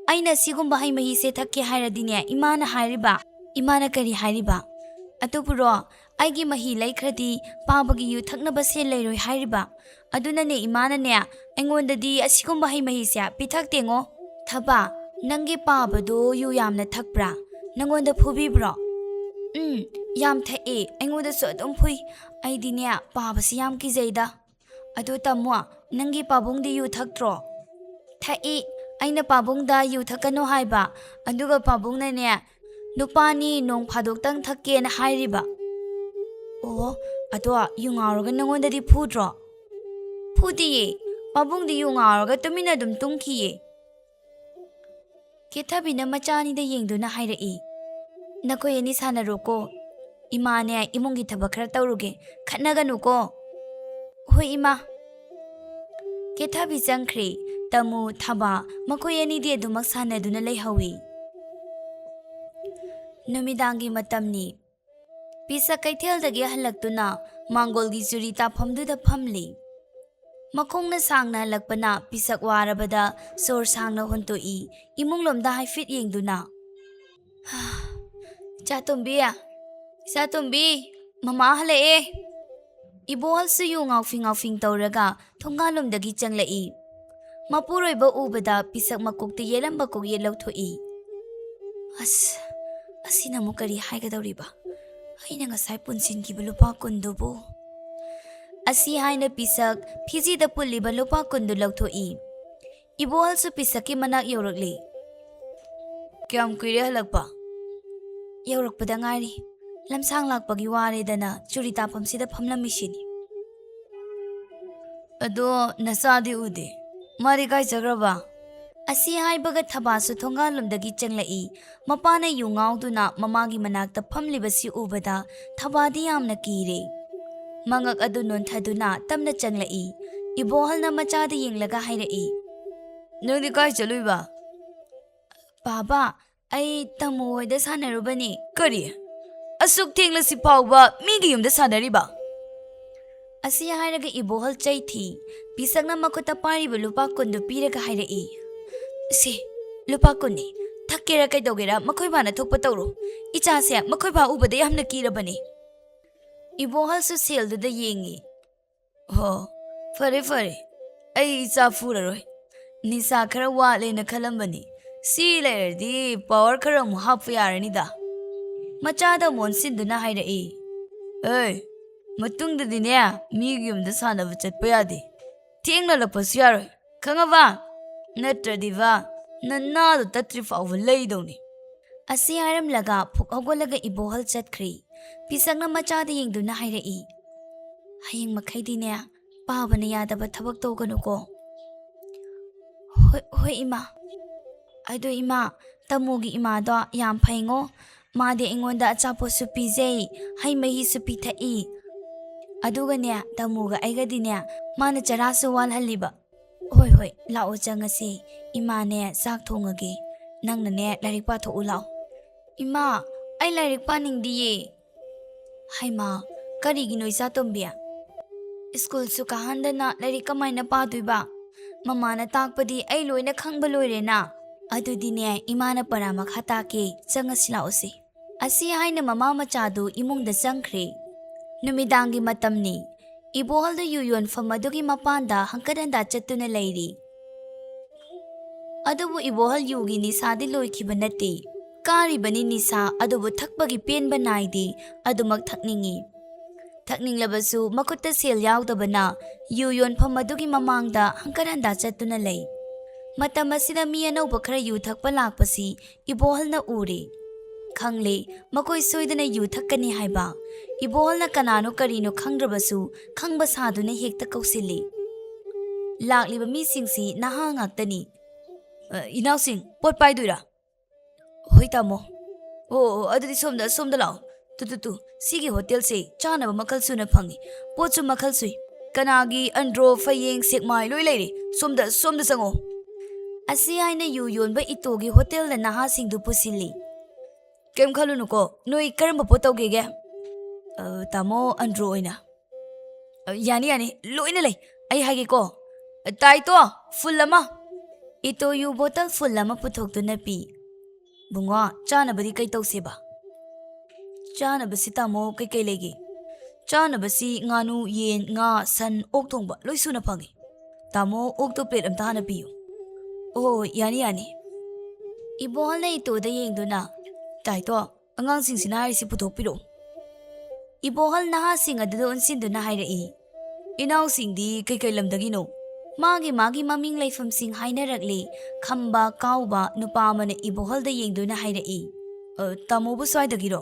ꯑꯩꯅ ꯁꯤꯒꯨꯝꯕ ꯍꯩ ꯃꯍꯤꯁꯦ ꯊꯛꯀꯦ ꯍꯥꯏꯔꯗꯤꯅꯦ, ꯏꯃꯥꯅ ꯍꯥꯏꯔꯤꯕ꯫" "ꯏꯃꯥꯅ ꯀꯔꯤ ꯍꯥꯏꯔꯤꯕ?" "ꯑꯗꯨꯕꯨꯔꯣ, ꯑꯩꯒꯤ ꯃꯍꯤ ꯂꯩꯈ꯭ꯔꯗꯤ ꯄꯥꯕꯒꯤ ꯌꯨ ꯊꯛꯅꯕ ꯁꯦꯜ ꯂꯩꯔꯣꯏ ꯍꯥꯏꯔꯤꯕ꯫ ꯑꯗꯨꯅꯅꯦ ꯏꯃꯥꯅꯅꯦ ꯑꯩꯉꯣꯟꯗꯗꯤ ꯑꯁꯤꯒꯨꯝꯕ ꯍꯩ ꯃꯍꯤꯁꯦ ꯄꯤꯊꯛꯇꯦꯉꯣ꯫ "ꯊꯕꯥ, ꯅꯪꯒꯤ ꯄꯥꯕꯗꯣ ꯌꯨ ꯌꯥꯝꯅ ꯊꯛꯄ꯭ꯔꯥ? ꯅꯪꯉꯣꯟꯗ ꯐꯨꯕꯤꯕ꯭ꯔꯣ?" "ꯎꯝ, ꯌꯥꯝ ꯊꯛꯑꯦ꯫ ꯑꯩꯉꯣꯟꯗꯁꯨ ꯑꯗꯨꯝ ꯐꯨꯏ꯫ ꯑꯩꯗꯤꯅꯦ, ꯄꯥꯕꯁꯤ ꯌꯥꯝ ꯀꯤꯖꯩꯗ꯫ ꯑꯗꯣ ꯇꯥꯃꯣ, ꯅꯪꯒꯤ ꯄꯥꯕꯨꯡꯗꯤ ꯌꯨ ꯊꯛꯇ꯭ꯔꯣ?" "ꯊꯛꯏ꯫ ꯑꯩꯅ ꯄꯥꯕꯨꯡꯗ ꯌꯨ ꯊꯛꯀꯅꯨ ꯍꯥꯏꯕ, ꯑꯗꯨꯒ ꯄꯥꯕꯨꯡꯅꯅꯦ, 'ꯅꯨꯄꯥꯅꯤ, ꯅꯣꯡ ꯐꯥꯗꯣꯛꯇꯪ ꯊꯛꯀꯦꯅ' ꯍꯥꯏꯔꯤꯕ꯫" "ꯑꯣ, ꯑꯗꯣ ꯌꯨ ꯉꯥꯎꯔꯒ ꯅꯪꯉꯣꯟꯗꯗꯤ ꯐꯨꯗ꯭ꯔꯣ?" "ꯐꯨꯗꯤꯌꯦ꯫ ꯄꯥꯕꯨꯡꯗꯤ ꯌꯨ ꯉꯥꯎꯔꯒ ꯇꯨꯃꯤꯟꯅ ꯑꯗꯨꯝ ꯇꯨꯝꯈꯤꯌꯦ꯫" ꯀꯦꯊꯕꯤꯅ ꯃꯆꯥ ꯑꯅꯤꯗ ꯌꯦꯡꯗꯨꯅ ꯍꯥꯏꯔꯛꯏ, "ꯅꯈꯣꯏ ꯑꯅꯤ ꯁꯥꯟꯅꯔꯣꯀꯣ꯫ ꯏꯃꯥꯅꯦ, ꯏꯃꯨꯡꯒꯤ ꯊꯕꯛ ꯈꯔ ꯇꯧꯔꯨꯒꯦ꯫ ꯈꯠꯅꯒꯅꯨꯀꯣ꯫" "ꯍꯣꯏ, ꯏꯃꯥ꯫" ꯀꯦꯊꯕꯤ ꯆꯪꯈ꯭ꯔꯦ꯫ ꯇꯥꯃꯨ, ꯊꯕꯥ, ꯃꯈꯣꯏ ꯑꯅꯤꯗꯤ ꯑꯗꯨꯃꯛ ꯁꯥꯟꯅꯗꯨꯅ ꯂꯩꯍꯧꯏ꯫ ꯅꯨꯃꯤꯗꯥꯡꯒꯤ ꯃꯇꯝꯅꯤ꯫ ꯄꯤꯁꯛ ꯀꯩꯊꯦꯜꯗꯒꯤ ꯍꯜꯂꯛꯇꯨꯅ ꯃꯥꯡꯒꯣꯜꯒꯤ ꯆꯨꯔꯤ ꯇꯥꯐꯝꯗꯨꯗ ꯐꯝꯂꯤ꯫ ꯃꯈꯣꯡꯅ ꯁꯥꯡꯅ ꯍꯜꯂꯛꯄꯅ ꯄꯤꯁꯛ ꯋꯥꯔꯕꯗ ꯁꯣꯔ ꯁꯥꯡꯅ ꯍꯣꯟꯇꯣꯛꯏ, ꯏꯃꯨꯡꯂꯣꯝꯗ ꯍꯥꯏꯐꯦꯠ ꯌꯦꯡꯗꯨꯅ꯫ "ꯏꯆꯥꯇꯣꯝꯕꯤ, ꯏꯆꯥꯇꯣꯝꯕꯤ, ꯃꯃꯥ ꯍꯜꯂꯛꯑꯦ!" ꯏꯕꯣꯍꯜꯁꯨ ꯌꯨ ꯉꯥꯎꯐꯤꯡ ꯉꯥꯎꯐꯤꯡ ꯇꯧꯔꯒ ꯊꯣꯡꯒꯥꯜꯂꯣꯝꯗꯒꯤ ꯆꯪꯂꯛꯏ꯫ ꯃꯄꯨꯔꯣꯏꯕ ꯎꯕꯗ ꯄꯤꯁꯛ ꯃꯀꯣꯛꯇ ꯌꯦꯠꯂꯝꯕ ꯀꯣꯛꯌꯦꯠ ꯂꯧꯊꯣꯛꯏ꯫ "ꯑꯁ, ꯑꯁꯤꯅ ꯑꯃꯨꯛ ꯀꯔꯤ ꯍꯥꯏꯒꯗꯧꯔꯤꯕ? ꯑꯩꯅ ꯉꯁꯥꯏ ꯄꯨꯟꯁꯤꯟꯈꯤꯕ ꯂꯨꯄꯥ ꯀꯨꯟꯗꯨꯕꯨ?" ꯑꯁꯤ ꯍꯥꯏꯅ ꯄꯤꯁꯛ ꯐꯤꯖꯤꯗ ꯄꯨꯜꯂꯤꯕ ꯂꯨꯄꯥ ꯀꯨꯟꯗꯨ ꯂꯧꯊꯣꯛꯏ꯫ ꯏꯕꯣꯍꯜꯁꯨ ꯄꯤꯁꯛꯀꯤ ꯃꯅꯥꯛ ꯌꯧꯔꯛꯂꯤ꯫ "ꯀꯌꯥꯝ ꯀꯨꯏꯔꯦ ꯍꯜꯂꯛꯄ?" "ꯌꯧꯔꯛꯄꯗ ꯉꯥꯏꯔꯤ꯫ ꯂꯝꯁꯥꯡ ꯂꯥꯛꯄꯒꯤ ꯋꯥꯔꯦꯗꯅ ꯆꯨꯔꯤ ꯇꯥꯐꯝꯁꯤꯗ ꯐꯝꯂꯝꯃꯤꯁꯤꯅꯤ꯫" "ꯑꯗꯣ ꯅꯆꯥꯗꯤ ꯎꯗꯦ꯫ ꯃꯥꯗꯤ ꯀꯥꯏ ꯆꯠꯈ꯭ꯔꯕ?" ꯑꯁꯤ ꯍꯥꯏꯕꯒ ꯊꯕꯥꯁꯨ ꯊꯣꯡꯒꯥꯜꯂꯣꯝꯗꯒꯤ ꯆꯪꯂꯛꯏ꯫ ꯃꯄꯥꯅ ꯌꯨ ꯉꯥꯎꯗꯨꯅ ꯃꯃꯥꯒꯤ ꯃꯅꯥꯛꯇ ꯐꯝꯂꯤꯕꯁꯤ ꯎꯕꯗ ꯊꯕꯥꯗꯤ ꯌꯥꯝꯅ ꯀꯤꯔꯦ꯫ ꯃꯉꯛ ꯑꯗꯨ ꯅꯣꯟꯊꯗꯨꯅ ꯇꯞꯅ ꯆꯪꯂꯛꯏ꯫ ꯏꯕꯣꯍꯜꯅ ꯃꯆꯥꯗ ꯌꯦꯡꯂꯒ ꯍꯥꯏꯔꯛꯏ, "ꯅꯪꯗꯤ ꯀꯥꯏ ꯆꯠꯂꯨꯏꯕ?" "ꯕꯥꯕꯥ, ꯑꯩ ꯇꯥꯃꯣ ꯍꯣꯏꯗ ꯁꯥꯟꯅꯔꯨꯕꯅꯤ꯫" "ꯀꯔꯤ? ꯑꯁꯨꯛ ꯊꯦꯡꯂꯁꯤ ꯐꯥꯎꯕ ꯃꯤꯒꯤ ꯌꯨꯝꯗ ꯁꯥꯟꯅꯔꯤꯕ?" ꯑꯁꯤ ꯍꯥꯏꯔꯒ ꯏꯕꯣꯍꯜ ꯆꯩꯊꯤ꯫ ꯄꯤꯁꯛꯅ ꯃꯈꯨꯠꯇ ꯄꯥꯏꯔꯤꯕ ꯂꯨꯄꯥ ꯀꯨꯟꯗꯨ ꯄꯤꯔꯒ ꯍꯥꯏꯔꯛꯏ, "ꯁꯦ, ꯂꯨꯄꯥ ꯀꯨꯟꯅꯤ꯫ ꯊꯛꯀꯦꯔꯥ ꯀꯩꯗꯧꯒꯦꯔꯥ ꯃꯈꯣꯏ ꯕꯥꯅ ꯊꯣꯛꯄ ꯇꯧꯔꯣ꯫ ꯏꯆꯥꯁꯦ ꯃꯈꯣꯏ ꯕꯥ ꯎꯕꯗ ꯌꯥꯝꯅ ꯀꯤꯔꯕꯅꯤ꯫" ꯏꯕꯣꯍꯜꯁꯨ ꯁꯦꯜꯗꯨꯗ ꯌꯦꯡꯉꯤ꯫ "ꯍꯣ, ꯐꯔꯦ ꯐꯔꯦ, ꯑꯩ ꯏꯆꯥ ꯐꯨꯔꯔꯣꯏ꯫ ꯅꯤꯁꯥ ꯈꯔ ꯋꯥꯠꯂꯦꯅ ꯈꯜꯂꯝꯕꯅꯤ꯫ ꯁꯤ ꯂꯩꯔꯗꯤ ꯄꯥꯋꯔ ꯈꯔ ꯑꯃꯨꯛ ꯍꯥꯞꯄ ꯌꯥꯔꯅꯤꯗ꯫ ꯃꯆꯥꯗ ꯑꯃꯨꯛ ꯑꯣꯟꯁꯤꯟꯗꯨꯅ ꯍꯥꯏꯔꯛꯏ, "ꯑꯦ, ꯃꯇꯨꯡꯗꯗꯤꯅꯦ, ꯃꯤꯒꯤ ꯌꯨꯝꯗ ꯁꯥꯟꯅꯕ ꯆꯠꯄ ꯌꯥꯗꯦ꯫ ꯊꯦꯡꯅ ꯍꯜꯂꯛꯄꯁꯨ ꯌꯥꯔꯣꯏ, ꯈꯪꯉꯕ? ꯅꯠꯇ꯭ꯔꯗꯤꯕ, ꯅꯅꯥꯗꯣ ꯇꯠꯇ꯭ꯔꯤ ꯐꯥꯎꯕ ꯂꯩꯗꯧꯅꯤ꯫" ꯑꯁꯤ ꯍꯥꯏꯔꯝꯂꯒ ꯐꯨꯛ ꯍꯧꯒꯠꯂꯒ ꯏꯕꯣꯍꯜ ꯆꯠꯈ꯭ꯔꯦ꯫ ꯄꯤꯁꯛꯅ ꯃꯆꯥꯗ ꯌꯦꯡꯗꯨꯅ ꯍꯥꯏꯔꯛꯏ, "ꯍꯌꯦꯡ ꯃꯈꯩꯗꯤꯅꯦ, ꯄꯥꯕꯅ ꯌꯥꯗꯕ ꯊꯕꯛ ꯇꯧꯒꯅꯨꯀꯣ꯫" "ꯍꯣꯏ, ꯍꯣꯏ, ꯏꯃꯥ꯫" "ꯑꯗꯣ ꯏꯃꯥ, ꯇꯥꯃꯣꯒꯤ ꯏꯃꯥꯗꯣ ꯌꯥꯝ ꯐꯩꯉꯣ꯫ ꯃꯥꯗꯤ ꯑꯩꯉꯣꯟꯗ ꯑꯆꯥꯄꯣꯠꯁꯨ ꯄꯤꯖꯩ, ꯍꯩ ꯃꯍꯤꯁꯨ ꯄꯤꯊꯛꯏ꯫ ꯑꯗꯨꯒꯅꯦ, ꯇꯥꯃꯣꯒ ꯑꯩꯒꯗꯤꯅꯦ, ꯃꯥꯅ ꯆꯔꯥꯁꯨ ꯋꯥꯜꯍꯜꯂꯤꯕ꯫" "ꯍꯣꯏ, ꯍꯣꯏ, ꯂꯥꯛꯑꯣ, ꯆꯪꯉꯁꯤ꯫ ꯏꯃꯥꯅꯦ, ꯆꯥꯛ ꯊꯣꯡꯉꯒꯦ꯫ ꯅꯪꯅꯅꯦ, ꯂꯥꯏꯔꯤꯛ ꯄꯥꯊꯣꯛꯎ ꯂꯥꯛꯑꯣ꯫" "ꯏꯃꯥ, ꯑꯩ ꯂꯥꯏꯔꯤꯛ ꯄꯥꯅꯤꯡꯗꯤꯌꯦ꯫" "ꯍꯩꯃꯥ, ꯀꯔꯤꯒꯤꯅꯣ, ꯏꯆꯥ ꯇꯣꯝꯕꯤ? ꯁ꯭ꯀꯨꯜꯁꯨ ꯀꯥꯍꯟꯗꯅ ꯂꯥꯏꯔꯤꯛ ꯀꯃꯥꯏꯅ ꯄꯥꯗꯣꯏꯕ? ꯃꯃꯥꯅ ꯇꯥꯛꯄꯗꯤ ꯑꯩ ꯂꯣꯏꯅ ꯈꯪꯕ ꯂꯣꯏꯔꯦꯅ꯫ ꯑꯗꯨꯗꯤꯅꯦ, ꯏꯃꯥꯅ ꯄꯔꯥ ꯃꯈꯥ ꯇꯥꯛꯀꯦ, ꯆꯪꯉꯁꯤ ꯂꯥꯛꯑꯣꯁꯦ꯫" ꯑꯁꯤ ꯍꯥꯏꯅ ꯃꯃꯥ ꯃꯆꯥꯗꯨ ꯏꯃꯨꯡꯗ ꯆꯪꯈ꯭ꯔꯦ꯫ ꯅꯨꯃꯤꯗꯥꯡꯒꯤ ꯃꯇꯝꯅꯤ꯫ ꯏꯕꯣꯍꯜꯗꯨ ꯌꯨ ꯌꯣꯟꯐꯝ ꯑꯗꯨꯒꯤ ꯃꯄꯥꯟꯗ ꯍꯪꯀꯠ ꯍꯟꯗꯥ ꯆꯠꯇꯨꯅ ꯂꯩꯔꯤ꯫ ꯑꯗꯨꯕꯨ ꯏꯕꯣꯍꯜ ꯌꯨꯒꯤ ꯅꯤꯁꯥꯗꯤ ꯂꯣꯏꯈꯤꯕ ꯅꯠꯇꯦ꯫ ꯀꯥꯔꯤꯕꯅꯤ ꯅꯤꯁꯥ, ꯑꯗꯨꯕꯨ ꯊꯛꯄꯒꯤ ꯄꯦꯟꯕ ꯅꯥꯏꯗꯦ, ꯑꯗꯨꯃꯛ ꯊꯛꯅꯤꯡꯏ꯫ ꯊꯛꯅꯤꯡꯂꯕꯁꯨ ꯃꯈꯨꯠꯇ ꯁꯦꯜ ꯌꯥꯎꯗꯕꯅ ꯌꯨ ꯌꯣꯟꯐꯝ ꯑꯗꯨꯒꯤ ꯃꯃꯥꯡꯗ ꯍꯪꯀꯠ ꯍꯟꯗꯥ ꯆꯠꯇꯨꯅ ꯂꯩ꯫ ꯃꯇꯝ ꯑꯁꯤꯗ ꯃꯤ ꯑꯅꯧꯕ ꯈꯔ ꯌꯨ ꯊꯛꯄ ꯂꯥꯛꯄꯁꯤ ꯏꯕꯣꯍꯜꯅ ꯎꯔꯦ꯫ ꯈꯪꯂꯦ, ꯃꯈꯣꯏ ꯁꯣꯏꯗꯅ ꯌꯨ ꯊꯛꯀꯅꯤ ꯍꯥꯏꯕ꯫ ꯏꯕꯣꯍꯜꯅ ꯀꯅꯥꯅꯣ ꯀꯔꯤꯅꯣ ꯈꯪꯗ꯭ꯔꯕꯁꯨ ꯈꯪꯕ ꯁꯥꯗꯨꯅ ꯍꯦꯛꯇ ꯀꯧꯁꯤꯜꯂꯤ꯫ ꯂꯥꯛꯂꯤꯕ ꯃꯤꯁꯤꯡꯁꯤ ꯅꯍꯥ ꯉꯥꯛꯇꯅꯤ꯫ "ꯑ, ꯏꯅꯥꯎꯁꯤꯡ, ꯄꯣꯠ ꯄꯥꯏꯗꯣꯏꯔꯥ?" "ꯍꯣꯏ, ꯇꯥꯃꯣ꯫" "ꯑꯣ, ꯑꯣ, ꯑꯗꯨꯗꯤ ꯁꯣꯝꯗ, ꯁꯣꯝꯗ ꯂꯥꯛꯑꯣ꯫ ꯇꯨ, ꯇꯨ, ꯇꯨ, ꯁꯤꯒꯤ ꯍꯣꯇꯦꯜꯁꯦ ꯆꯥꯅꯕ ꯃꯈꯜ ꯁꯨꯅ ꯐꯪꯉꯤ꯫ ꯄꯣꯠꯁꯨ ꯃꯈꯜ ꯁꯨꯏ꯫ ꯀꯅꯥꯒꯤ ꯑꯟꯗ꯭ꯔꯣ, ꯐꯌꯦꯡ, ꯁꯦꯛꯃꯥꯏ ꯂꯣꯏ ꯂꯩꯔꯦ꯫ ꯁꯣꯝꯗ, ꯁꯣꯝꯗ ꯆꯪꯉꯣ꯫" ꯑꯁꯤ ꯍꯥꯏꯅ ꯌꯨ ꯌꯣꯟꯕ ꯏꯇꯣꯒꯤ ꯍꯣꯇꯦꯜꯗ ꯅꯍꯥꯁꯤꯡꯗꯨ ꯄꯨꯁꯤꯜꯂꯤ꯫ "ꯀꯩꯝ ꯈꯜꯂꯨꯅꯨꯀꯣ, ꯅꯣꯏ ꯀꯔꯝꯕ ꯄꯣꯠ ꯇꯧꯒꯦꯒꯦ?" "ꯑ, ꯇꯥꯃꯣ, ꯑꯟꯗ꯭ꯔꯣ ꯑꯣꯏꯅ꯫" "ꯑ, ꯌꯥꯅꯤ, ꯌꯥꯅꯤ, ꯂꯣꯏꯅ ꯂꯩ꯫ ꯑꯩ ꯍꯥꯏꯒꯦꯀꯣ꯫ ꯇꯥꯏꯇꯣ, ꯐꯨꯜ ꯑꯃ꯫" ꯏꯇꯣ ꯌꯨ ꯕꯣꯇꯜ ꯐꯨꯜ ꯑꯃ ꯄꯨꯊꯣꯛꯇꯨꯅ ꯄꯤ꯫ "ꯕꯨꯡꯉꯣ, ꯆꯥꯅꯕꯗꯤ ꯀꯩ ꯇꯧꯁꯦꯕ?" "ꯆꯥꯅꯕꯁꯤ, ꯇꯥꯃꯣ, ꯀꯩꯀꯩ ꯂꯩꯒꯦ?" "ꯆꯥꯅꯕꯁꯤ ꯉꯥꯅꯨ, ꯌꯦꯟ, ꯉꯥ, ꯁꯟ, ꯑꯣꯛ ꯊꯣꯡꯕ ꯂꯣꯏ ꯁꯨꯅ ꯐꯪꯉꯤ꯫ ꯇꯥꯃꯣ, ꯑꯣꯛꯇꯣ ꯄ꯭ꯂꯦꯠ ꯑꯝꯇ ꯍꯥꯟꯅ ꯄꯤꯌꯨ꯫" ꯑꯣ, ꯌꯥꯅꯤ, ꯌꯥꯅꯤ꯫ ꯏꯕꯣꯍꯜꯅ ꯏꯇꯣꯗ ꯌꯦꯡꯗꯨꯅ, "ꯇꯥꯏꯇꯣ, ꯑꯉꯥꯡꯁꯤꯡꯁꯤꯅ ꯍꯥꯏꯔꯤꯁꯤ ꯄꯨꯊꯣꯛꯄꯤꯔꯛꯎ꯫" ꯏꯕꯣꯍꯜ ꯅꯍꯥꯁꯤꯡ ꯑꯗꯨꯗ ꯑꯣꯟꯁꯤꯟꯗꯨꯅ ꯍꯥꯏꯔꯛꯏ, "ꯏꯅꯥꯎꯁꯤꯡꯗꯤ ꯀꯩꯀꯩ ꯂꯝꯗꯒꯤꯅꯣ?" ꯃꯥꯒꯤ ꯃꯥꯒꯤ ꯃꯃꯤꯡ ꯂꯩꯐꯝꯁꯤꯡ ꯍꯥꯏꯅꯔꯛꯂꯤ꯫ ꯈꯝꯕ ꯀꯥꯎꯕ ꯅꯨꯄꯥ ꯑꯃꯅ ꯏꯕꯣꯍꯜꯗ ꯌꯦꯡꯗꯨꯅ ꯍꯥꯏꯔꯛꯏ, "ꯑ, ꯇꯥꯃꯣꯕꯨ ꯁ꯭ꯋꯥꯏꯗꯒꯤꯔꯣ?"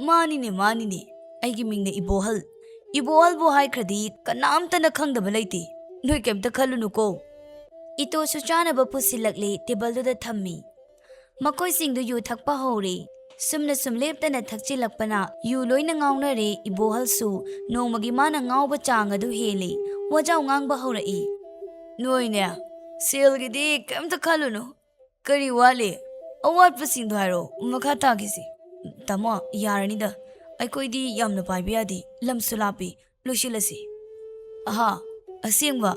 "ꯃꯥꯅꯤꯅꯦ, ꯃꯥꯅꯤꯅꯦ꯫ ꯑꯩꯒꯤ ꯃꯤꯡꯅ ꯏꯕꯣꯍꯜ꯫ ꯏꯕꯣꯍꯜꯕꯨ ꯍꯥꯏꯈ꯭ꯔꯗꯤ ꯀꯅꯥꯝꯇꯅ ꯈꯪꯗꯕ ꯂꯩꯇꯦ꯫ ꯅꯣꯏ ꯀꯩꯝꯇ ꯈꯜꯂꯨꯅꯨꯀꯣ꯫" ꯏꯇꯣꯁꯨ ꯆꯥꯅꯕ ꯄꯨꯁꯤꯜꯂꯛꯂꯦ, ꯇꯦꯕꯜꯗꯨꯗ ꯊꯝꯃꯤ꯫ ꯃꯈꯣꯏꯁꯤꯡꯗꯨ ꯌꯨ ꯊꯛꯄ ꯍꯧꯔꯦ꯫ ꯁꯨꯝꯅ ꯁꯨꯝ ꯂꯦꯞꯇꯅ ꯊꯛꯆꯤꯜꯂꯛꯄꯅ ꯌꯨ ꯂꯣꯏꯅ ꯉꯥꯎꯅꯔꯦ꯫ ꯏꯕꯣꯍꯜꯁꯨ ꯅꯣꯡꯃꯒꯤ ꯃꯥꯅ ꯉꯥꯎꯕ ꯆꯥꯡ ꯑꯗꯨ ꯍꯦꯜꯂꯦ꯫ ꯋꯥꯖꯥꯎ ꯉꯥꯡꯕ ꯍꯧꯔꯛꯏ꯫ "ꯅꯣꯏꯅꯦ, ꯁꯦꯜꯒꯤꯗꯤ ꯀꯩꯝꯇ ꯈꯜꯂꯨꯅꯨ꯫ ꯀꯔꯤ ꯋꯥꯠꯂꯤ? ꯑꯋꯥꯠꯄꯁꯤꯡꯗꯣ ꯍꯥꯏꯔꯣ, ꯃꯈꯥ ꯇꯥꯈꯤꯁꯤ꯫" "ꯇꯥꯃꯣ, ꯌꯥꯔꯅꯤꯗ꯫ ꯑꯩꯈꯣꯏꯗꯤ ꯌꯥꯝꯅ ꯄꯥꯏꯕ ꯌꯥꯗꯦ, ꯂꯝꯁꯨ ꯂꯥꯞꯄꯤ꯫ ꯂꯣꯏꯁꯤꯜꯂꯁꯤ꯫" "ꯑꯍꯥ, ꯑꯁꯦꯡꯕ?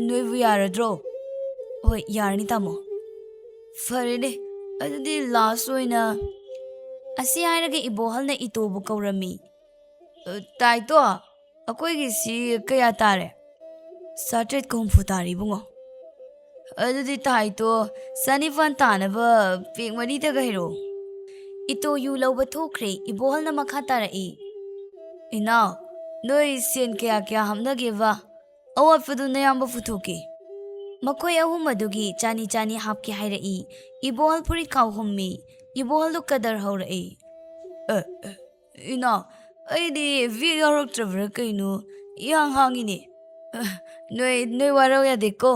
ꯅꯣꯏꯕꯨ ꯌꯥꯔꯗ꯭ꯔꯣ?" "ꯍꯣꯏ, ꯌꯥꯔꯅꯤ, ꯇꯥꯃꯣ꯫" "ꯐꯔꯦꯅꯦ, ꯑꯗꯨꯗꯤ ꯂꯥꯁ ꯑꯣꯏꯅ꯫" ꯑꯁꯤ ꯍꯥꯏꯔꯒ ꯏꯕꯣꯍꯜꯅ ꯏꯇꯣꯕꯨ ꯀꯧꯔꯝꯃꯤ꯫ "ꯑ, ꯇꯥꯏꯇꯣ, ꯑꯩꯈꯣꯏꯒꯤꯁꯤ ꯀꯌꯥ ꯇꯥꯔꯦ?" "ꯆꯥꯇ꯭ꯔꯦꯠꯀ ꯍꯨꯝꯐꯨ ꯇꯥꯔꯦ, ꯏꯕꯨꯡꯉꯣ꯫" "ꯑꯗꯨꯗꯤ ꯇꯥꯏꯇꯣ, ꯆꯅꯤꯄꯥꯟ ꯇꯥꯅꯕ ꯄꯦꯛ ꯃꯔꯤꯗꯒ ꯍꯩꯔꯛꯑꯣ꯫" ꯏꯇꯣ ꯌꯨ ꯂꯧꯕ ꯊꯣꯛꯈ꯭ꯔꯦ꯫ ꯏꯕꯣꯍꯜꯅ ꯃꯈꯥ ꯇꯥꯔꯛꯏ, "ꯏꯅꯥꯎ, ꯅꯣꯏ ꯁꯦꯟ ꯀꯌꯥ ꯀꯌꯥ ꯍꯥꯞꯅꯒꯦꯕ? ꯑꯋꯥꯠꯄꯗꯨ ꯅꯌꯥꯝꯕ ꯄꯨꯊꯣꯛꯀꯦ꯫" ꯃꯈꯣꯏ ꯑꯍꯨꯝ ꯑꯗꯨꯒꯤ ꯆꯥꯅꯤ ꯆꯥꯅꯤ ꯍꯥꯞꯀꯦ ꯍꯥꯏꯔꯛꯏ꯫ ꯏꯕꯣꯍꯜ ꯐꯨꯔꯤꯠ ꯈꯥꯎ ꯍꯨꯝꯃꯤ꯫ ꯏꯕꯣꯍꯜꯗꯨ ꯀꯗꯔ ꯍꯧꯔꯛꯏ꯫ "ꯑꯦ, ꯑꯦ, ꯏꯅꯥꯎ, ꯑꯩꯗꯤ ꯕꯦꯒ ꯌꯥꯎꯔꯛꯇ꯭ꯔꯕ꯭ꯔꯥ ꯀꯩꯅꯣ, ꯏꯍꯥꯡ ꯍꯥꯡꯉꯤꯅꯦ꯫ ꯑꯦ, ꯅꯣꯏ, ꯅꯣꯏ ꯋꯥꯔꯧ ꯌꯥꯗꯦꯀꯣ꯫"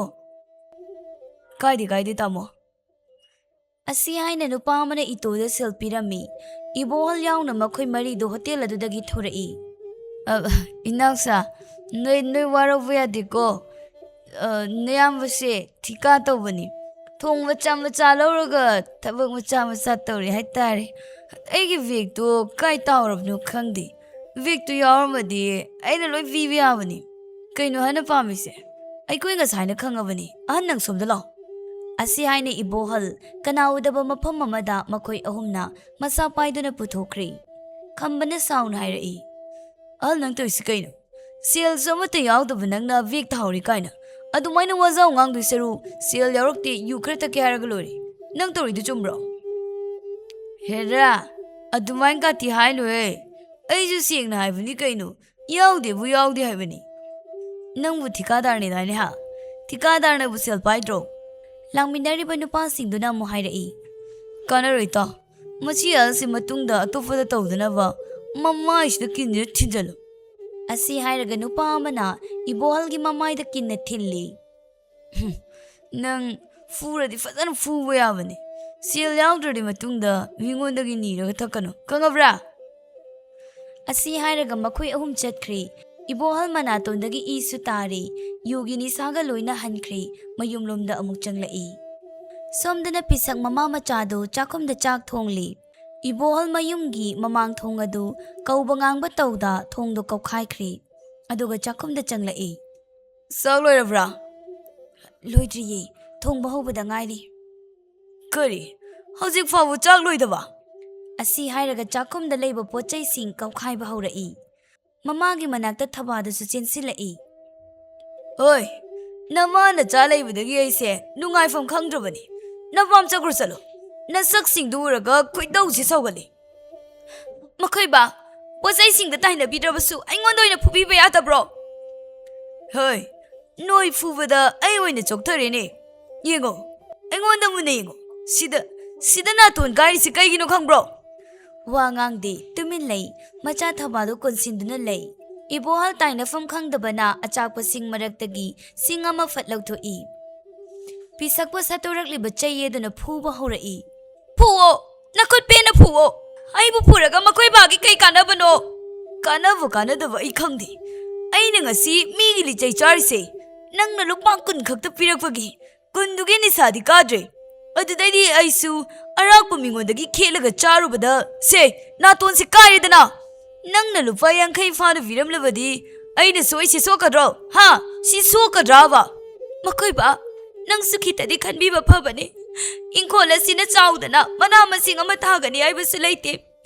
"ꯀꯥꯏꯗꯦ, ꯀꯥꯏꯗꯦ, ꯇꯥꯃꯣ꯫" ꯑꯁꯤ ꯍꯥꯏꯅ ꯅꯨꯄꯥ ꯑꯃꯅ ꯏꯇꯣꯗ ꯁꯦꯜ ꯄꯤꯔꯝꯃꯤ꯫ ꯏꯕꯣꯍꯜ ꯌꯥꯎꯅ ꯃꯈꯣꯏ ꯃꯔꯤꯗꯨ ꯍꯣꯇꯦꯜ ꯑꯗꯨꯗꯒꯤ ꯊꯣꯔꯛꯏ꯫ "ꯑ, ꯏꯅꯥꯎꯁꯥ, ꯅꯣꯏ, ꯅꯣꯏ ꯋꯥꯔꯧꯕ ꯌꯥꯗꯦꯀꯣ꯫ ꯑ, ꯅꯌꯥꯝꯕꯁꯦ ꯊꯤꯀꯥ ꯇꯧꯕꯅꯤ꯫ ꯊꯣꯡ ꯃꯆꯥ ꯃꯆꯥ ꯂꯧꯔꯒ ꯊꯕꯛ ꯃꯆꯥ ꯃꯆꯥ ꯇꯧꯔꯤ ꯍꯥꯏꯇꯥꯔꯦ꯫ ꯑꯩꯒꯤ ꯕꯦꯒꯇꯣ ꯀꯥꯏ ꯇꯥꯍꯧꯔꯕꯅꯣ ꯈꯪꯗꯦ꯫ ꯕꯦꯒꯇꯨ ꯌꯥꯎꯔꯝꯃꯗꯤ ꯑꯩꯅ ꯂꯣꯏ ꯄꯤꯕ ꯌꯥꯕꯅꯤ꯫ ꯀꯩꯅꯣ ꯍꯥꯏꯅ ꯄꯥꯝꯃꯤꯁꯦ? ꯑꯩꯈꯣꯏ ꯉꯁꯥꯏꯅ ꯈꯪꯉꯕꯅꯤ꯫ ꯑꯍꯟ, ꯅꯪ ꯁꯣꯝꯗ ꯂꯥꯛꯑꯣ꯫" ꯑꯁꯤ ꯍꯥꯏꯅ ꯏꯕꯣꯍꯜ ꯀꯅꯥ ꯎꯗꯕ ꯃꯐꯝ ꯑꯃꯗ ꯃꯈꯣꯏ ꯑꯍꯨꯝꯅ ꯃꯁꯥ ꯄꯥꯏꯗꯨꯅ ꯄꯨꯊꯣꯛꯈ꯭ꯔꯦ꯫ ꯈꯝꯕꯅ ꯁꯥꯎꯅ ꯍꯥꯏꯔꯛꯏ, "ꯑꯍꯜ, ꯅꯪ ꯇꯧꯔꯤꯁꯤ ꯀꯩꯅꯣ? ꯁꯦꯜꯁꯨ ꯑꯃꯠꯇ ꯌꯥꯎꯗꯕ ꯅꯪꯅ ꯕꯦꯒ ꯇꯥꯍꯧꯔꯤ ꯀꯥꯏꯅ꯫ ꯑꯗꯨꯃꯥꯏꯅ ꯋꯥꯖꯥꯎ ꯉꯥꯡꯗꯣꯏ ꯁꯔꯨ, ꯁꯦꯜ ꯌꯥꯎꯔꯛꯇꯦ, ꯌꯨ ꯈꯔ ꯊꯛꯀꯦ ꯍꯥꯏꯔꯒ ꯂꯣꯏꯔꯦ꯫ ꯅꯪ ꯇꯧꯔꯤꯗꯨ ꯆꯨꯝꯕ꯭ꯔꯣ? ꯍꯦꯔꯥ, ꯑꯗꯨꯃꯥꯏꯅ ꯀꯥꯇꯤ ꯍꯥꯏꯅꯨꯍꯦ꯫ ꯑꯩꯁꯨ ꯁꯦꯡꯅ ꯍꯥꯏꯕꯅꯤ ꯀꯩꯅꯣ, ꯌꯥꯎꯗꯦꯕꯨ ꯌꯥꯎꯗꯦ ꯍꯥꯏꯕꯅꯤ꯫ ꯅꯪꯕꯨ ꯊꯤꯀꯥꯗꯥꯔꯅꯤꯗꯥꯏꯅꯦ ꯍꯥ? ꯊꯤꯀꯥꯗꯥꯔꯅꯕꯨ ꯁꯦꯜ ꯄꯥꯏꯗ꯭ꯔꯣ? ꯂꯥꯡꯃꯤꯟꯅꯔꯤꯕ ꯅꯨꯄꯥꯁꯤꯡꯗꯨꯅ ꯑꯃꯨꯛ ꯍꯥꯏꯔꯛꯏ꯫ ꯀꯥꯟꯅꯔꯣꯏ ꯇꯥ, ꯃꯁꯤ ꯑꯍꯜꯁꯤ ꯃꯇꯨꯡꯗ ꯑꯇꯣꯞꯄꯗ ꯇꯧꯗꯅꯕ ꯃꯃꯥꯏꯁꯤꯗ ꯀꯤꯟꯁꯤꯗ ꯊꯤꯟꯖꯜꯂꯨ꯫ ꯑꯁꯤ ꯍꯥꯏꯔꯒ ꯅꯨꯄꯥ ꯑꯃꯅ ꯏꯕꯣꯍꯜꯒꯤ ꯃꯃꯥꯏꯗ ꯀꯤꯟꯅ ꯊꯤꯜꯂꯤ꯫ "ꯍꯨꯝ, ꯅꯪ ꯐꯨꯔꯗꯤ ꯐꯖꯅ ꯐꯨꯕ ꯌꯥꯕꯅꯤ꯫ ꯁꯦꯜ ꯌꯥꯎꯗ꯭ꯔꯗꯤ ꯃꯇꯨꯡꯗ ꯃꯤꯉꯣꯟꯗꯒꯤ ꯅꯤꯔꯒ ꯊꯛꯀꯅꯨ, ꯈꯪꯉꯕ꯭ꯔꯥ?" ꯑꯁꯤ ꯍꯥꯏꯔꯒ ꯃꯈꯣꯏ ꯑꯍꯨꯝ ꯆꯠꯈ꯭ꯔꯦ꯫ ꯏꯕꯣꯍꯜ ꯃꯅꯥꯇꯣꯟꯗꯒꯤ ꯏꯁꯨ ꯇꯥꯔꯦ꯫ ꯌꯨꯒꯤ ꯅꯤꯁꯥꯒ ꯂꯣꯏꯅ ꯍꯟꯈ꯭ꯔꯦ꯫ ꯃꯌꯨꯝꯂꯣꯝꯗ ꯑꯃꯨꯛ ꯆꯪꯂꯛꯏ꯫ ꯁꯣꯝꯗꯅ ꯄꯤꯁꯛ ꯃꯃꯥ ꯃꯆꯥꯗꯨ ꯆꯥꯛꯈꯨꯝꯗ ꯆꯥꯛ ꯊꯣꯡꯂꯤ꯫ ꯏꯕꯣꯍꯜ ꯃꯌꯨꯝꯒꯤ ꯃꯃꯥꯡ ꯊꯣꯡ ꯑꯗꯨ ꯀꯧꯕ ꯉꯥꯡꯕ ꯇꯧꯗ ꯊꯣꯡꯗꯣ ꯀꯧꯈꯥꯏꯈ꯭ꯔꯦ꯫ ꯑꯗꯨꯒ ꯆꯥꯛꯈꯨꯝꯗ ꯆꯪꯂꯛꯏ꯫ "ꯆꯥꯛ ꯂꯣꯏꯔꯕ꯭ꯔꯥ?" "ꯂꯣꯏꯗ꯭ꯔꯤꯌꯦ, ꯊꯣꯡꯕ ꯍꯧꯕꯗ ꯉꯥꯏꯔꯤ꯫" "ꯀꯔꯤ? ꯍꯧꯖꯤꯛ ꯐꯥꯎꯕ ꯆꯥꯛ ꯂꯣꯏꯗꯕ?" ꯑꯁꯤ ꯍꯥꯏꯔꯒ ꯆꯥꯛꯈꯨꯝꯗ ꯂꯩꯕ ꯄꯣꯠ ꯆꯩꯁꯤꯡ ꯀꯧꯈꯥꯏꯕ ꯍꯧꯔꯛꯏ꯫ ꯃꯃꯥꯒꯤ ꯃꯅꯥꯛꯇ ꯊꯕꯥꯗꯨꯁꯨ ꯆꯦꯟꯁꯤꯜꯂꯛꯏ꯫ "ꯍꯣꯏ, ꯅꯃꯥ ꯅꯆꯥ ꯂꯩꯕꯗꯒꯤ ꯑꯩꯁꯦ ꯅꯨꯡꯉꯥꯏꯐꯝ ꯈꯪꯗ꯭ꯔꯕꯅꯤ꯫ ꯅꯄꯥꯝ ꯆꯠꯈ꯭ꯔꯣ ꯆꯠꯂꯣ꯫ ꯅꯁꯛꯁꯤꯡꯗꯨ ꯎꯔꯒ ꯈꯣꯏꯗꯧꯁꯤ ꯁꯧꯒꯠꯂꯤ꯫" "ꯃꯈꯣꯏ ꯕꯥ, ꯄꯣꯠ ꯆꯩꯁꯤꯡꯗ ꯇꯥꯏꯅꯕꯤꯗ꯭ꯔꯕꯁꯨ ꯑꯩꯉꯣꯟꯗ ꯑꯣꯏꯅ ꯐꯨꯕꯤꯕ ꯌꯥꯗꯕ꯭ꯔꯣ?" "ꯍꯣꯏ, ꯅꯣꯏ ꯐꯨꯕꯗ ꯑꯩ ꯑꯣꯏꯅ ꯆꯣꯛꯊꯔꯦꯅꯦ꯫ ꯌꯦꯡꯉꯣ, ꯑꯩꯉꯣꯟꯗ ꯃꯨꯟꯅ ꯌꯦꯡꯉꯣ꯫ ꯁꯤꯗ, ꯁꯤꯗ ꯅꯥꯇꯣꯟ ꯀꯥꯏꯔꯤꯁꯤ ꯀꯩꯒꯤꯅꯣ ꯈꯪꯕ꯭ꯔꯣ?" ꯋꯥ ꯉꯥꯡꯗꯦ, ꯇꯨꯃꯤꯟ ꯂꯩ꯫ ꯃꯆꯥ ꯊꯕꯥꯗꯨ ꯀꯣꯟꯁꯤꯟꯗꯨꯅ ꯂꯩ꯫ ꯏꯕꯣꯍꯜ ꯇꯥꯏꯅꯐꯝ ꯈꯪꯗꯕꯅ ꯑꯆꯥꯛꯄꯁꯤꯡ ꯃꯔꯛꯇꯒꯤ ꯁꯤꯡ ꯑꯃ ꯐꯠ ꯂꯧꯊꯣꯛꯏ꯫ ꯄꯤꯁꯛꯄ ꯁꯠꯇꯣꯔꯛꯂꯤꯕ ꯆꯩ ꯑꯗꯨꯅ ꯐꯨꯕ ꯍꯧꯔꯛꯏ꯫ "ꯐꯨꯑꯣ, ꯅꯈꯨꯠ ꯄꯦꯟꯅ ꯐꯨꯑꯣ꯫ ꯑꯩꯕꯨ ꯐꯨꯔꯒ ꯃꯈꯣꯏ ꯕꯥꯒꯤ ꯀꯩ ꯀꯥꯟꯅꯕꯅꯣ?" "ꯀꯥꯟꯅꯕ ꯀꯥꯟꯅꯗꯕ ꯑꯩ ꯈꯪꯗꯦ꯫ ꯑꯩꯅ ꯉꯁꯤ ꯃꯤꯒꯤ ꯂꯤꯆꯩ ꯆꯥꯔꯤꯁꯦ ꯅꯪꯅ ꯂꯨꯄꯥ ꯀꯨꯟ ꯈꯛꯇ ꯄꯤꯔꯛꯄꯒꯤ꯫ ꯀꯨꯟꯗꯨꯒꯤ ꯅꯤꯁꯥꯗꯤ ꯀꯥꯗ꯭ꯔꯦ꯫ ꯑꯗꯨꯗꯩꯗꯤ ꯑꯩꯁꯨ ꯑꯔꯥꯛꯄ ꯃꯤꯉꯣꯟꯗꯒꯤ ꯈꯦꯠꯂꯒ ꯆꯥꯔꯨꯕꯗ, ꯁꯦ, ꯅꯥꯇꯣꯟꯁꯦ ꯀꯥꯏꯔꯦꯗꯅ꯫ ꯅꯪꯅ ꯂꯨꯄꯥ ꯌꯥꯡꯈꯩ ꯐꯥꯅ ꯄꯤꯔꯝꯂꯕꯗꯤ ꯑꯩꯅꯁꯨ ꯑꯩꯁꯦ ꯁꯣꯛꯀꯗ꯭ꯔꯣ? ꯍꯥ? ꯁꯤ ꯁꯣꯛꯀꯗ꯭ꯔꯥꯕ?" "ꯃꯈꯣꯏ ꯕꯥ, ꯅꯪꯁꯨ ꯈꯤꯇꯗꯤ ꯈꯟꯕꯤꯕ ꯐꯕꯅꯤ꯫ ꯏꯪꯈꯣꯜ ꯑꯁꯤꯅ ꯆꯥꯎꯗꯅ ꯃꯅꯥ ꯃꯁꯤꯡ ꯑꯃ ꯊꯥꯒꯅꯤ ꯍꯥꯏꯕꯁꯨ ꯂꯩꯇꯦ꯫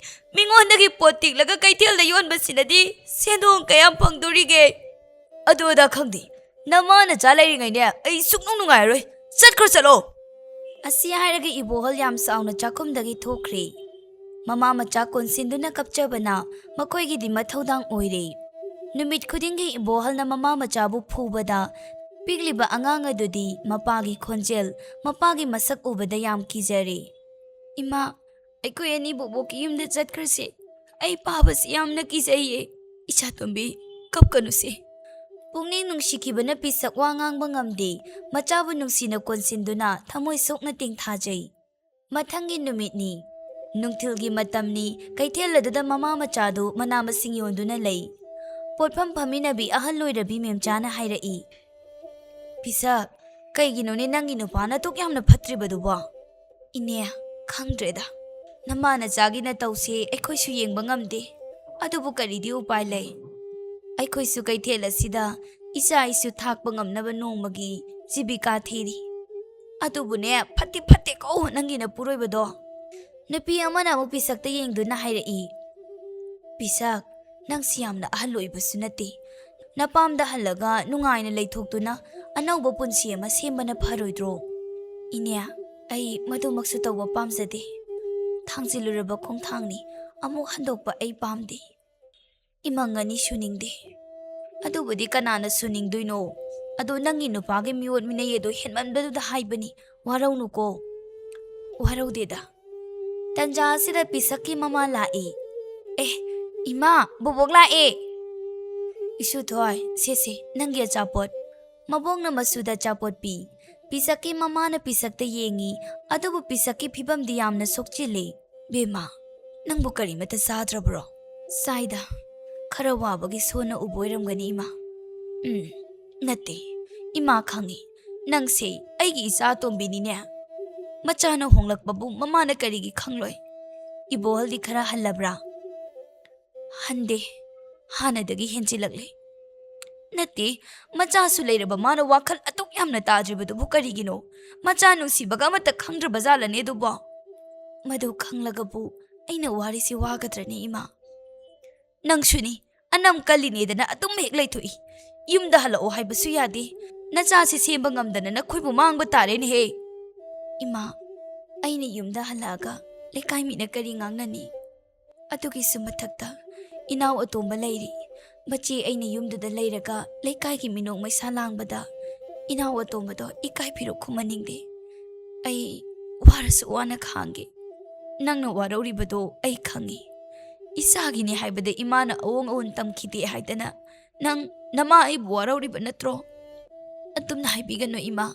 ꯃꯤꯉꯣꯟꯗꯒꯤ ꯄꯣꯠ ꯇꯦꯛꯂꯒ ꯀꯩꯊꯦꯜꯗ ꯌꯣꯟꯕꯁꯤꯅꯗꯤ ꯁꯦꯟꯗꯣꯡ ꯀꯌꯥꯝ ꯐꯪꯗꯣꯔꯤꯒꯦ?" "ꯑꯗꯨ ꯑꯗꯥ ꯈꯪꯗꯦ꯫ "ꯅꯃꯥ ꯅꯆꯥ ꯂꯩꯔꯤꯉꯩꯅꯦ ꯑꯩ ꯁꯨꯛꯅꯨꯡ ꯅꯨꯡꯉꯥꯏꯔꯔꯣꯏ꯫ ꯆꯠꯈ꯭ꯔꯣ, ꯆꯠꯂꯣ!" ꯑꯁꯤ ꯍꯥꯏꯔꯒ ꯏꯕꯣꯍꯜ ꯌꯥꯝ ꯆꯥꯎꯅ ꯆꯥꯛꯈꯨꯝꯗꯒꯤ ꯊꯣꯛꯈ꯭ꯔꯦ꯫ ꯃꯃꯥ ꯃꯆꯥ ꯀꯣꯟꯁꯤꯟꯗꯨꯅ ꯀꯞꯆꯕꯅ ꯃꯈꯣꯏꯒꯤꯗꯤ ꯃꯊꯧꯗꯥꯡ ꯑꯣꯏꯔꯦ꯫ ꯅꯨꯃꯤꯠ ꯈꯨꯗꯤꯡꯒꯤ ꯏꯕꯣꯍꯜꯅ ꯃꯃꯥ ꯃꯆꯥꯕꯨ ꯐꯨꯕꯗ ꯄꯤꯛꯂꯤꯕ ꯑꯉꯥꯡ ꯑꯗꯨꯗꯤ ꯃꯄꯥꯒꯤ ꯈꯣꯟꯖꯦꯜ, ꯃꯄꯥꯒꯤ ꯃꯁꯛ ꯎꯕꯗ ꯌꯥꯝ ꯀꯤꯖꯔꯦ꯫ "ꯏꯃꯥ, ꯑꯩꯈꯣꯏ ꯑꯅꯤ ꯕꯣꯕꯣꯛꯀꯤ ꯌꯨꯝꯗ ꯆꯠꯈ꯭ꯔꯁꯤ꯫ ꯑꯩ ꯄꯥꯕꯁꯤ ꯌꯥꯝꯅ ꯀꯤꯖꯩꯌꯦ꯫ ꯏꯆꯥꯇꯣꯝꯕꯤ, ꯀꯞꯀꯅꯨꯁꯦ꯫" ꯄꯨꯛꯅꯤꯡ ꯅꯨꯡꯁꯤꯈꯤꯕꯅ ꯄꯤꯁꯛ ꯋꯥ ꯉꯥꯡꯕ ꯉꯝꯗꯦ꯫ ꯃꯆꯥꯕꯨ ꯅꯨꯡꯁꯤꯅ ꯀꯣꯟꯁꯤꯟꯗꯨꯅ ꯊꯃꯣꯏ ꯁꯣꯛꯅ ꯇꯦꯡꯊꯥꯖꯩ꯫ ꯃꯊꯪꯒꯤ ꯅꯨꯃꯤꯠꯅꯤ꯫ ꯅꯨꯡꯊꯤꯜꯒꯤ ꯃꯇꯝꯅꯤ꯫ ꯀꯩꯊꯦꯜ ꯑꯗꯨꯗ ꯃꯃꯥ ꯃꯆꯥꯗꯨ ꯃꯅꯥ ꯃꯁꯤꯡ ꯌꯣꯟꯗꯨꯅ ꯂꯩ꯫ ꯄꯣꯠꯐꯝ ꯐꯝꯃꯤꯟꯅꯕꯤ ꯑꯍꯜ ꯑꯣꯏꯔꯕꯤ ꯃꯦꯝꯆꯥꯅ ꯍꯥꯏꯔꯛꯏ, "ꯄꯤꯁꯛ, ꯀꯩꯒꯤꯅꯣꯅꯦ ꯅꯪꯒꯤ ꯅꯨꯄꯥ ꯅꯇꯨꯛ ꯌꯥꯝꯅ ꯐꯠꯇ꯭ꯔꯤꯕꯗꯨꯕꯣ?" "ꯏꯅꯦ, ꯈꯪꯗ꯭ꯔꯦꯗ꯫ ꯅꯃꯥ ꯅꯆꯥꯒꯤ ꯅꯇꯧꯁꯦ ꯑꯩꯈꯣꯏꯁꯨ ꯌꯦꯡꯕ ꯉꯝꯗꯦ꯫ ꯑꯗꯨꯕꯨ ꯀꯔꯤꯗꯤ ꯎꯄꯥꯏ ꯂꯩ? ꯑꯩꯈꯣꯏꯁꯨ ꯀꯩꯊꯦꯜ ꯑꯁꯤꯗ ꯏꯆꯥ ꯏꯁꯨ ꯊꯥꯛꯄ ꯉꯝꯅꯕ ꯅꯣꯡꯃꯒꯤ ꯖꯤꯕꯤꯀꯥ ꯊꯤꯔꯤ꯫ ꯑꯗꯨꯕꯨꯅꯦ, ꯐꯠꯇꯤ ꯐꯠꯇꯦꯀꯣ ꯅꯪꯒꯤ ꯅꯄꯨꯔꯣꯏꯕꯗꯣ꯫" ꯅꯨꯄꯤ ꯑꯃꯅ ꯑꯃꯨꯛ ꯄꯤꯁꯛꯇ ꯌꯦꯡꯗꯨꯅ ꯍꯥꯏꯔꯛꯏ, "ꯄꯤꯁꯛ, ꯅꯪꯁꯤ ꯌꯥꯝꯅ ꯑꯍꯜ ꯑꯣꯏꯕꯁꯨ ꯅꯠꯇꯦ꯫ ꯅꯄꯥꯝꯗ ꯍꯜꯂꯒ ꯅꯨꯡꯉꯥꯏꯅ ꯂꯩꯊꯣꯛꯇꯨꯅ ꯑꯅꯧꯕ ꯄꯨꯟꯁꯤ ꯑꯃ ꯁꯦꯝꯕꯅ ꯐꯔꯣꯏꯗ꯭ꯔꯣ?" "ꯏꯅꯦ, ꯑꯩ ꯃꯗꯨꯃꯛꯁꯨ ꯇꯧꯕ ꯄꯥꯝꯖꯗꯦ꯫ ꯊꯥꯡꯖꯤꯜꯂꯨꯔꯕ ꯈꯣꯡꯊꯥꯡꯅꯤ꯫ ꯑꯃꯨꯛ ꯍꯟꯗꯣꯛꯄ ꯑꯩ ꯄꯥꯝꯗꯦ꯫ ꯏꯃꯪ ꯑꯅꯤ ꯁꯨꯅꯤꯡꯗꯦ꯫" "ꯑꯗꯨꯕꯨꯗꯤ ꯀꯅꯥꯅ ꯁꯨꯅꯤꯡꯗꯣꯏꯅꯣ? ꯑꯗꯣ ꯅꯪꯒꯤ ꯅꯨꯄꯥꯒꯤ ꯃꯤꯑꯣꯠ ꯃꯤꯅꯩ ꯑꯗꯣ ꯍꯦꯟꯃꯟꯕꯗꯨꯗ ꯍꯥꯏꯕꯅꯤ꯫ ꯋꯥꯔꯧꯅꯨꯀꯣ꯫" "ꯋꯥꯔꯧꯗꯦꯗ꯫" ꯇꯟꯖꯥ ꯑꯁꯤꯗ ꯄꯤꯁꯛꯀꯤ ꯃꯃꯥ ꯂꯥꯛꯏ꯫ "ꯑꯦ, ꯏꯃꯥ, ꯕꯣꯕꯣꯛ ꯂꯥꯛꯑꯦ꯫" "ꯏꯁꯨꯊꯣꯏ, ꯁꯦ ꯁꯦ, ꯅꯪꯒꯤ ꯑꯆꯥꯄꯣꯠ꯫" ꯃꯕꯣꯛꯅ ꯃꯁꯨꯗ ꯑꯆꯥꯄꯣꯠ ꯄꯤ꯫ ꯄꯤꯁꯛꯀꯤ ꯃꯃꯥꯅ ꯄꯤꯁꯛꯇ ꯌꯦꯡꯉꯤ, ꯑꯗꯨꯕꯨ ꯄꯤꯁꯛꯀꯤ ꯐꯤꯕꯝꯗꯤ ꯌꯥꯝꯅ ꯁꯣꯛꯆꯤꯜꯂꯤ꯫ "ꯕꯦꯝꯃ, ꯅꯪꯕꯨ ꯀꯔꯤꯃꯇ ꯆꯥꯗ꯭ꯔꯕ꯭ꯔꯣ?" "ꯆꯥꯏꯗ, ꯈꯔ ꯋꯥꯕꯒꯤ ꯁꯣꯟꯅ ꯎꯕ ꯑꯣꯏꯔꯝꯒꯅꯤ, ꯏꯃꯥ꯫" "ꯎꯝ, ꯅꯠꯇꯦ, ꯏꯃꯥ ꯈꯪꯉꯤ꯫ ꯅꯪꯁꯦ ꯑꯩꯒꯤ ꯏꯆꯥ ꯑꯇꯣꯝꯕꯤꯅꯤꯅꯦ꯫ ꯃꯆꯥꯅ ꯍꯣꯡꯂꯛꯄꯕꯨ ꯃꯃꯥꯅ ꯀꯔꯤꯒꯤ ꯈꯪꯂꯣꯏ? ꯏꯕꯣꯍꯜꯗꯤ ꯈꯔ ꯍꯜꯂꯕ꯭ꯔꯥ?" "ꯍꯟꯗꯦ, ꯍꯥꯟꯅꯗꯒꯤ ꯍꯦꯟꯖꯤꯜꯂꯛꯂꯦ꯫" "ꯅꯠꯇꯦ, ꯃꯆꯥꯁꯨ ꯂꯩꯔꯕ ꯃꯥꯅ ꯋꯥꯈꯜ ꯑꯗꯨꯛ ꯌꯥꯝꯅ ꯇꯥꯗ꯭ꯔꯤꯕꯗꯨꯕꯨ ꯀꯔꯤꯒꯤꯅꯣ? ꯃꯆꯥ ꯅꯨꯡꯁꯤꯕꯒ ꯑꯃꯠꯇ ꯈꯪꯗ꯭ꯔꯕ ꯖꯥꯠꯂꯅꯦ ꯑꯗꯨꯕꯣ?" "ꯃꯗꯨ ꯈꯪꯂꯒꯕꯨ ꯑꯩꯅ ꯋꯥꯔꯤꯁꯤ ꯋꯥꯒꯗ꯭ꯔꯅꯦ, ꯏꯃꯥ?" "ꯅꯪꯁꯨꯅꯤ, ꯑꯅꯝ ꯀꯜꯂꯤꯅꯦꯗꯅ ꯑꯗꯨꯝ ꯍꯦꯛ ꯂꯩꯊꯣꯛꯏ꯫ ꯌꯨꯝꯗ ꯍꯜꯂꯛꯑꯣ ꯍꯥꯏꯕꯁꯨ ꯌꯥꯗꯦ꯫ ꯅꯆꯥꯁꯤ ꯁꯦꯝꯕ ꯉꯝꯗꯅ ꯅꯈꯣꯏꯕꯨ ꯃꯥꯡꯕ ꯇꯥꯔꯦꯅꯦꯍꯦ꯫ ꯏꯃꯥ, ꯑꯩꯅ ꯌꯨꯝꯗ ꯍꯜꯂꯛꯑꯒ ꯂꯩꯀꯥꯏ ꯃꯤꯅ ꯀꯔꯤ ꯉꯥꯡꯅꯅꯤ? ꯑꯗꯨꯒꯤꯁꯨ ꯃꯊꯛꯇ ꯏꯅꯥꯎ ꯑꯇꯣꯝꯕ ꯂꯩꯔꯤ꯫ ꯃꯆꯦ ꯑꯩꯅ ꯌꯨꯝꯗꯨꯗ ꯂꯩꯔꯒ ꯂꯩꯀꯥꯏꯒꯤ ꯃꯤꯅꯣꯛ ꯃꯩꯁꯥ ꯂꯥꯡꯕꯗ ꯏꯅꯥꯎ ꯑꯇꯣꯝꯕꯗꯣ ꯏꯀꯥꯏ ꯐꯤꯔꯨꯛ ꯈꯨꯝꯍꯟꯅꯤꯡꯗꯦ꯫ ꯑꯩ ꯋꯥꯔꯁꯨ ꯋꯥꯅ ꯈꯥꯡꯒꯦ꯫ ꯅꯪꯅ ꯋꯥꯔꯧꯔꯤꯕꯗꯣ ꯑꯩ ꯈꯪꯉꯤ꯫ ꯏꯆꯥꯒꯤꯅꯤ ꯍꯥꯏꯕꯗ ꯏꯃꯥꯅ ꯑꯑꯣꯡ ꯑꯑꯣꯟ ꯇꯝꯈꯤꯗꯦ ꯍꯥꯏꯗꯅ ꯅꯪ ꯅꯃꯥ ꯑꯩꯕꯨ ꯋꯥꯔꯧꯔꯤꯕ ꯅꯠꯇ꯭ꯔꯣ? ꯑꯗꯨꯝꯅ ꯍꯥꯏꯕꯤꯒꯅꯨ ꯏꯃꯥ꯫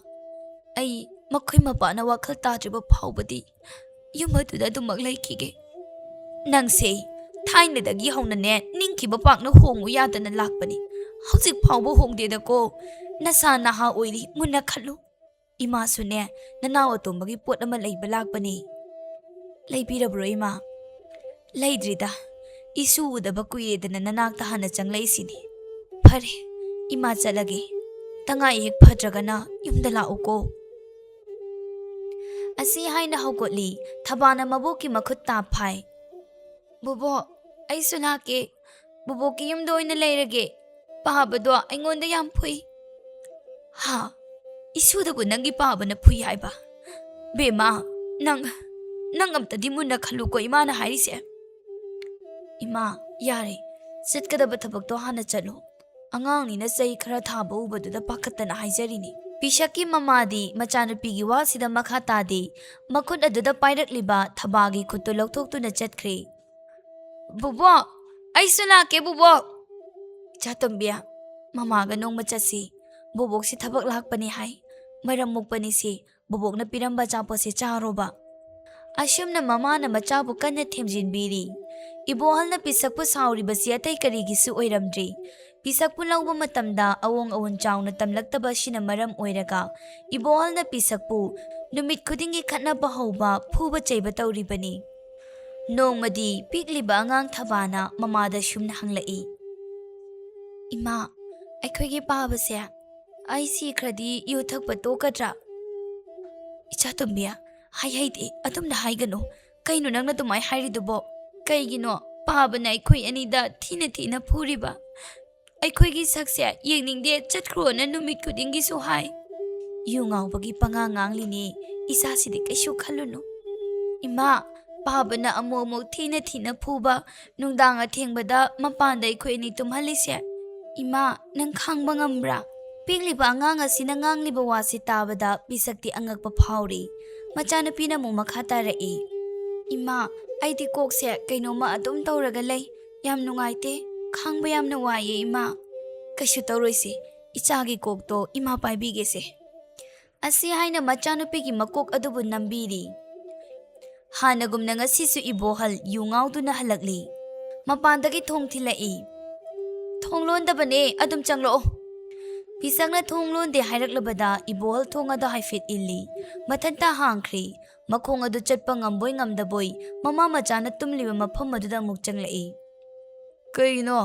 ꯑꯩ ꯃꯈꯣꯏ ꯃꯄꯥꯅ ꯋꯥꯈꯜ ꯇꯥꯗ꯭ꯔꯤꯕ ꯐꯥꯎꯕꯗꯤ ꯌꯨꯝ ꯑꯗꯨꯗ ꯑꯗꯨꯃꯛ ꯂꯩꯈꯤꯒꯦ꯫ ꯅꯪꯁꯦ ꯊꯥꯏꯅꯗꯒꯤ ꯍꯧꯅꯅꯦ ꯅꯤꯡꯈꯤꯕ ꯄꯥꯛꯅ ꯍꯣꯡꯉꯨ ꯌꯥꯗꯅ ꯂꯥꯛꯄꯅꯤ꯫ ꯍꯧꯖꯤꯛ ꯐꯥꯎꯕ ꯍꯣꯡꯗꯦꯗꯀꯣ꯫ ꯅꯁꯥ ꯅꯍꯥ ꯑꯣꯏꯔꯤ, ꯃꯨꯟꯅ ꯈꯜꯂꯨ꯫ ꯏꯃꯥꯁꯨꯅꯦ ꯅꯅꯥꯎ ꯑꯇꯣꯝꯕꯒꯤ ꯄꯣꯠ ꯑꯃ ꯂꯩꯕ ꯂꯥꯛꯄꯅꯤ꯫ ꯂꯩꯕꯤꯔꯕ꯭ꯔꯣ ꯏꯃꯥ? ꯂꯩꯗ꯭ꯔꯤꯗ꯫ ꯏꯁꯨ ꯎꯗꯕ ꯀꯨꯏꯔꯦꯗꯅ ꯅꯅꯥꯛꯇ ꯍꯥꯟꯅ ꯆꯪꯂꯛꯏꯁꯤꯅꯤ꯫ ꯐꯔꯦ, ꯏꯃꯥ ꯆꯠꯂꯒꯦ꯫ ꯇꯉꯥꯏ ꯍꯦꯛ ꯐꯗ꯭ꯔꯒꯅ ꯌꯨꯝꯗ ꯂꯥꯛꯎꯀꯣ꯫ ꯑꯁꯤ ꯍꯥꯏꯅ ꯍꯧꯒꯠꯂꯤ꯫ ꯊꯕꯥꯅ ꯃꯕꯣꯛꯀꯤ ꯃꯈꯨꯠ ꯇꯥ ꯐꯥꯏ꯫ "ꯕꯣꯕꯣꯛ, ꯑꯩꯁꯨ ꯂꯥꯛꯀꯦ꯫ ꯕꯣꯕꯣꯛꯀꯤ ꯌꯨꯝꯗ ꯑꯣꯏꯅ ꯂꯩꯔꯒꯦ꯫ ꯄꯥꯕꯗꯣ ꯑꯩꯉꯣꯟꯗ ꯌꯥꯝ ꯐꯨꯏ꯫" "ꯍꯥ? ꯏꯁꯨꯗꯕꯨ ꯅꯪꯒꯤ ꯄꯥꯕꯅ ꯐꯨꯏ ꯍꯥꯏꯕ? ꯕꯦꯝꯃ, ꯅꯪ, ꯅꯪ ꯑꯝꯇꯗꯤ ꯃꯨꯟꯅ ꯈꯜꯂꯨꯀꯣ ꯏꯃꯥꯅ ꯍꯥꯏꯔꯤꯁꯦ꯫" "ꯏꯃꯥ, ꯌꯥꯔꯦ꯫ ꯆꯠꯀꯗꯕ ꯊꯕꯛꯇꯣ ꯍꯥꯟꯅ ꯆꯠꯂꯣ꯫ ꯑꯉꯥꯡꯅꯤꯅ ꯆꯩ ꯈꯔ ꯊꯥꯕ ꯎꯕꯗꯨꯗ ꯄꯥꯈꯠꯇꯅ ꯍꯥꯏꯖꯔꯤꯅꯤ꯫" ꯄꯤꯁꯛꯀꯤ ꯃꯃꯥꯗꯤ ꯃꯆꯥꯅꯨꯄꯤꯒꯤ ꯋꯥꯁꯤꯗ ꯃꯈꯥ ꯇꯥꯗꯦ꯫ ꯃꯈꯨꯠ ꯑꯗꯨꯗ ꯄꯥꯏꯔꯛꯂꯤꯕ ꯊꯕꯥꯒꯤ ꯈꯨꯠꯇꯨ ꯂꯧꯊꯣꯛꯇꯨꯅ ꯆꯠꯈ꯭ꯔꯦ꯫ "ꯕꯣꯕꯣꯛ, ꯑꯩꯁꯨ ꯂꯥꯛꯀꯦ ꯕꯣꯕꯣꯛ꯫" "ꯏꯆꯥ ꯇꯣꯝꯕꯤ, ꯃꯃꯥꯒ ꯅꯣꯡꯃ ꯆꯠꯁꯤ꯫ ꯕꯣꯕꯣꯛꯁꯤ ꯊꯕꯛ ꯂꯥꯛꯄꯅꯤ ꯍꯥꯏ꯫ ꯃꯔꯝ ꯃꯣꯛꯄꯅꯤꯁꯤ꯫ ꯕꯣꯕꯣꯛꯅ ꯄꯤꯔꯝꯕ ꯑꯆꯥꯄꯣꯠꯁꯦ ꯆꯥꯔꯣꯕ꯫" ꯑꯁꯨꯝꯅ ꯃꯃꯥꯅ ꯃꯆꯥꯕꯨ ꯀꯟꯅ ꯊꯦꯝꯖꯤꯟꯕꯤꯔꯤ꯫ ꯏꯕꯣꯍꯜꯅ ꯄꯤꯁꯛꯄꯨ ꯁꯥꯎꯔꯤꯕꯁꯤ ꯑꯇꯩ ꯀꯔꯤꯒꯤꯁꯨ ꯑꯣꯏꯔꯝꯗ꯭ꯔꯤ꯫ ꯄꯤꯁꯛꯄꯨ ꯂꯧꯕ ꯃꯇꯝꯗ ꯑꯑꯣꯡ ꯑꯑꯣꯟ ꯆꯥꯎꯅ ꯇꯝꯂꯛꯇꯕ ꯑꯁꯤꯅ ꯃꯔꯝ ꯑꯣꯏꯔꯒ ꯏꯕꯣꯍꯜꯅ ꯄꯤꯁꯛꯄꯨ ꯅꯨꯃꯤꯠ ꯈꯨꯗꯤꯡꯒꯤ ꯈꯠꯅꯕ ꯍꯧꯕ, ꯐꯨꯕ ꯆꯩꯕ ꯇꯧꯔꯤꯕꯅꯤ꯫ ꯅꯣꯡꯃꯗꯤ ꯄꯤꯛꯂꯤꯕ ꯑꯉꯥꯡ ꯊꯕꯥꯅ ꯃꯃꯥꯗ ꯁꯨꯝꯅ ꯍꯪꯂꯛꯏ, "ꯏꯃꯥ, ꯑꯩꯈꯣꯏꯒꯤ ꯄꯥꯕꯁꯦ ꯑꯩ ꯁꯤꯈ꯭ꯔꯗꯤ ꯌꯨ ꯊꯛꯄ ꯇꯣꯛꯀꯗ꯭ꯔꯥ?" "ꯏꯆꯥ ꯇꯣꯝꯕꯤ, ꯍꯥꯏ ꯍꯩꯗꯦ, ꯑꯗꯨꯝꯅ ꯍꯥꯏꯒꯅꯨ꯫ ꯀꯩꯅꯣ ꯅꯪꯅ ꯑꯗꯨꯃꯥꯏ ꯍꯥꯏꯔꯤꯗꯨꯕꯣ? ꯀꯩꯒꯤꯅꯣ ꯄꯥꯕꯅ ꯑꯩꯈꯣꯏ ꯑꯅꯤꯗ ꯊꯤꯅ ꯊꯤꯅ ꯐꯨꯔꯤꯕ? ꯑꯩꯈꯣꯏꯒꯤ ꯁꯛꯁꯦ ꯌꯦꯡꯅꯤꯡꯗꯦ, ꯆꯠꯈ꯭ꯔꯣꯅ ꯅꯨꯃꯤꯠ ꯈꯨꯗꯤꯡꯒꯤꯁꯨ ꯍꯥꯏ꯫ ꯌꯨ ꯉꯥꯎꯕꯒꯤ ꯄꯉꯥꯡ ꯉꯥꯡꯂꯤꯅꯦ, ꯏꯆꯥꯁꯤꯗꯤ ꯀꯩꯁꯨ ꯈꯜꯂꯨꯅꯨ꯫ ꯏꯃꯥ, ꯄꯥꯕꯅ ꯑꯃꯨꯛ ꯑꯃꯨꯛ ꯊꯤꯅ ꯊꯤꯅ ꯐꯨꯕ, ꯅꯨꯡꯗꯥꯡ ꯑꯊꯦꯡꯕꯗ ꯃꯄꯥꯟꯗ ꯑꯩꯈꯣꯏ ꯑꯅꯤ ꯇꯨꯝꯍꯜꯂꯤꯁꯦ꯫ ꯏꯃꯥ, ꯅꯪ ꯈꯥꯡꯕ ꯉꯝꯕ꯭ꯔꯥ? ꯄꯤꯛꯂꯤꯕ ꯑꯉꯥꯡ ꯑꯁꯤꯅ ꯉꯥꯡꯂꯤꯕ ꯋꯥꯁꯤ ꯇꯥꯕꯗ ꯄꯤꯁꯛꯇꯤ ꯑꯉꯛꯄ ꯐꯥꯎꯔꯤ꯫ ꯃꯆꯥꯅꯨꯄꯤꯅ ꯑꯃꯨꯛ ꯃꯈꯥ ꯇꯥꯔꯛꯏ, "ꯏꯃꯥ, ꯑꯩꯗꯤ ꯀꯣꯛꯁꯦ ꯀꯩꯅꯣꯝꯃ ꯑꯗꯨꯝ ꯇꯧꯔꯒ ꯂꯩ꯫ ꯌꯥꯝ ꯅꯨꯡꯉꯥꯏꯇꯦ꯫ ꯈꯥꯡꯕ ꯌꯥꯝꯅ ꯋꯥꯏꯌꯦ, ꯏꯃꯥ꯫" "ꯀꯩꯁꯨ ꯇꯧꯔꯣꯏꯁꯦ꯫ ꯏꯆꯥꯒꯤ ꯀꯣꯛꯇꯣ ꯏꯃꯥ ꯄꯥꯏꯕꯤꯒꯦꯁꯦ꯫" ꯑꯁꯤ ꯍꯥꯏꯅ ꯃꯆꯥꯅꯨꯄꯤꯒꯤ ꯃꯀꯣꯛ ꯑꯗꯨꯕꯨ ꯅꯝꯕꯤꯔꯤ꯫ ꯍꯥꯟꯅꯒꯨꯝꯅ ꯉꯁꯤꯁꯨ ꯏꯕꯣꯍꯜ ꯌꯨ ꯉꯥꯎꯗꯨꯅ ꯍꯜꯂꯛꯂꯤ꯫ ꯃꯄꯥꯟꯗꯒꯤ ꯊꯣꯡ ꯊꯤꯜꯂꯛꯏ꯫ "ꯊꯣꯡ ꯂꯣꯟꯗꯕꯅꯦ, ꯑꯗꯨꯝ ꯆꯪꯂꯛꯑꯣ꯫" ꯄꯤꯁꯛꯅ ꯊꯣꯡ ꯂꯣꯟꯗꯦ ꯍꯥꯏꯔꯛꯂꯕꯗ ꯏꯕꯣꯍꯜ ꯊꯣꯡ ꯑꯗꯨ ꯍꯥꯏꯐꯦꯠ ꯏꯜꯂꯤ꯫ ꯃꯊꯟꯇ ꯍꯥꯡꯈ꯭ꯔꯤ꯫ ꯃꯈꯣꯡ ꯑꯗꯨ ꯆꯠꯄ ꯉꯝꯕꯣꯏ ꯉꯝꯗꯕꯣꯏ ꯃꯃꯥ ꯃꯆꯥꯅ ꯇꯨꯝꯂꯤꯕ ꯃꯐꯝ ꯑꯗꯨꯗ ꯑꯃꯨꯛ ꯆꯪꯂꯛꯏ꯫ "ꯀꯩꯅꯣ?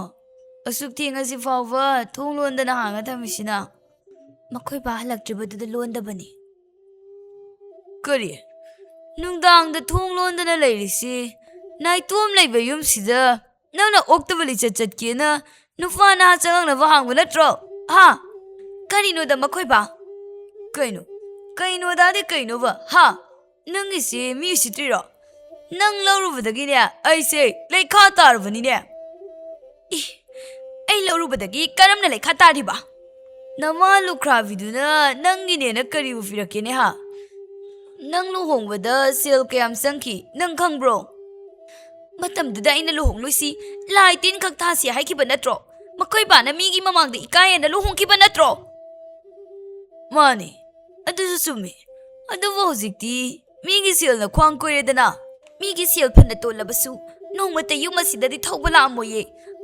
ꯑꯁꯨꯛ ꯊꯦꯡꯉꯁꯤ ꯐꯥꯎꯕ ꯊꯣꯡ ꯂꯣꯟꯗꯅ ꯍꯥꯡꯉ ꯊꯝꯃꯤꯁꯤꯅ?" "ꯃꯈꯣꯏ ꯕꯥ ꯍꯜꯂꯛꯇ꯭ꯔꯤꯕꯗꯨꯗ ꯂꯣꯟꯗꯕꯅꯤ꯫" "ꯀꯔꯤ? ꯅꯨꯡꯗꯥꯡꯗ ꯊꯣꯡ ꯂꯣꯟꯗꯅ ꯂꯩꯔꯤꯁꯤ? ꯅꯥꯏꯇꯣꯝ ꯂꯩꯕ ꯌꯨꯝꯁꯤꯗ ꯅꯪꯅ ꯑꯣꯛꯇꯕ ꯂꯤꯆꯠ ꯆꯠꯀꯦꯅ ꯅꯨꯄꯥ ꯅꯍꯥ ꯆꯪꯉꯛꯅꯕ ꯍꯥꯡꯕ ꯅꯠꯇ꯭ꯔꯣ? ꯍꯥ?" "ꯀꯔꯤꯅꯣꯗ ꯃꯈꯣꯏ ꯕꯥ?" "ꯀꯩꯅꯣ? ꯀꯩꯅꯣꯗꯥꯗꯤ ꯀꯩꯅꯣꯕ? ꯍꯥ? ꯅꯪꯒꯤꯁꯤ ꯃꯤ ꯎꯁꯤꯠꯇ꯭ꯔꯤꯔꯣ? ꯅꯪ ꯂꯧꯔꯨꯕꯗꯒꯤꯅꯦ ꯑꯩꯁꯦ ꯂꯩꯈꯥ ꯇꯥꯔꯕꯅꯤꯅꯦ꯫" "ꯏ, ꯑꯩ ꯂꯧꯔꯨꯕꯗꯒꯤ ꯀꯔꯝꯅ ꯂꯩꯈꯥ ꯇꯥꯔꯤꯕ?" "ꯅꯃꯥ ꯂꯨꯈ꯭ꯔꯥꯕꯤꯗꯨꯅ ꯅꯪꯒꯤꯅꯦꯅ ꯀꯔꯤꯕꯨ ꯄꯤꯔꯛꯀꯦꯅꯦ, ꯍꯥ? ꯅꯪ ꯂꯨꯍꯣꯡꯕꯗ ꯁꯦꯜ ꯀꯌꯥꯝ ꯆꯪꯈꯤ, ꯅꯪ ꯈꯪꯕ꯭ꯔꯣ?" "ꯃꯇꯝꯗꯨꯗ ꯑꯩꯅ ꯂꯨꯍꯣꯡꯂꯣꯏꯁꯤ, ꯂꯥꯏ ꯇꯤꯟ ꯈꯛ ꯊꯥꯁꯤ ꯍꯥꯏꯈꯤꯕ ꯅꯠꯇ꯭ꯔꯣ? ꯃꯈꯣꯏ ꯕꯥꯅ ꯃꯤꯒꯤ ꯃꯃꯥꯡꯗ ꯏꯀꯥꯏꯌꯦꯅ ꯂꯨꯍꯣꯡꯈꯤꯕ ꯅꯠꯇ꯭ꯔꯣ?" "ꯃꯥꯅꯤ, ꯑꯗꯨꯁꯨ ꯆꯨꯝꯃꯤ꯫ ꯑꯗꯨꯕꯨ ꯍꯧꯖꯤꯛꯇꯤ ꯃꯤꯒꯤ ꯁꯦꯜꯅ ꯈ꯭ꯋꯥꯡ ꯀꯣꯏꯔꯦꯗꯅ꯫ ꯃꯤꯒꯤ ꯁꯦꯜ ꯐꯅ ꯇꯣꯜꯂꯕꯁꯨ ꯅꯣꯡꯃꯇ ꯌꯨꯝ ꯑꯁꯤꯗꯗꯤ ꯊꯧꯕ ꯂꯥꯛꯑꯝꯃꯣꯏꯌꯦ꯫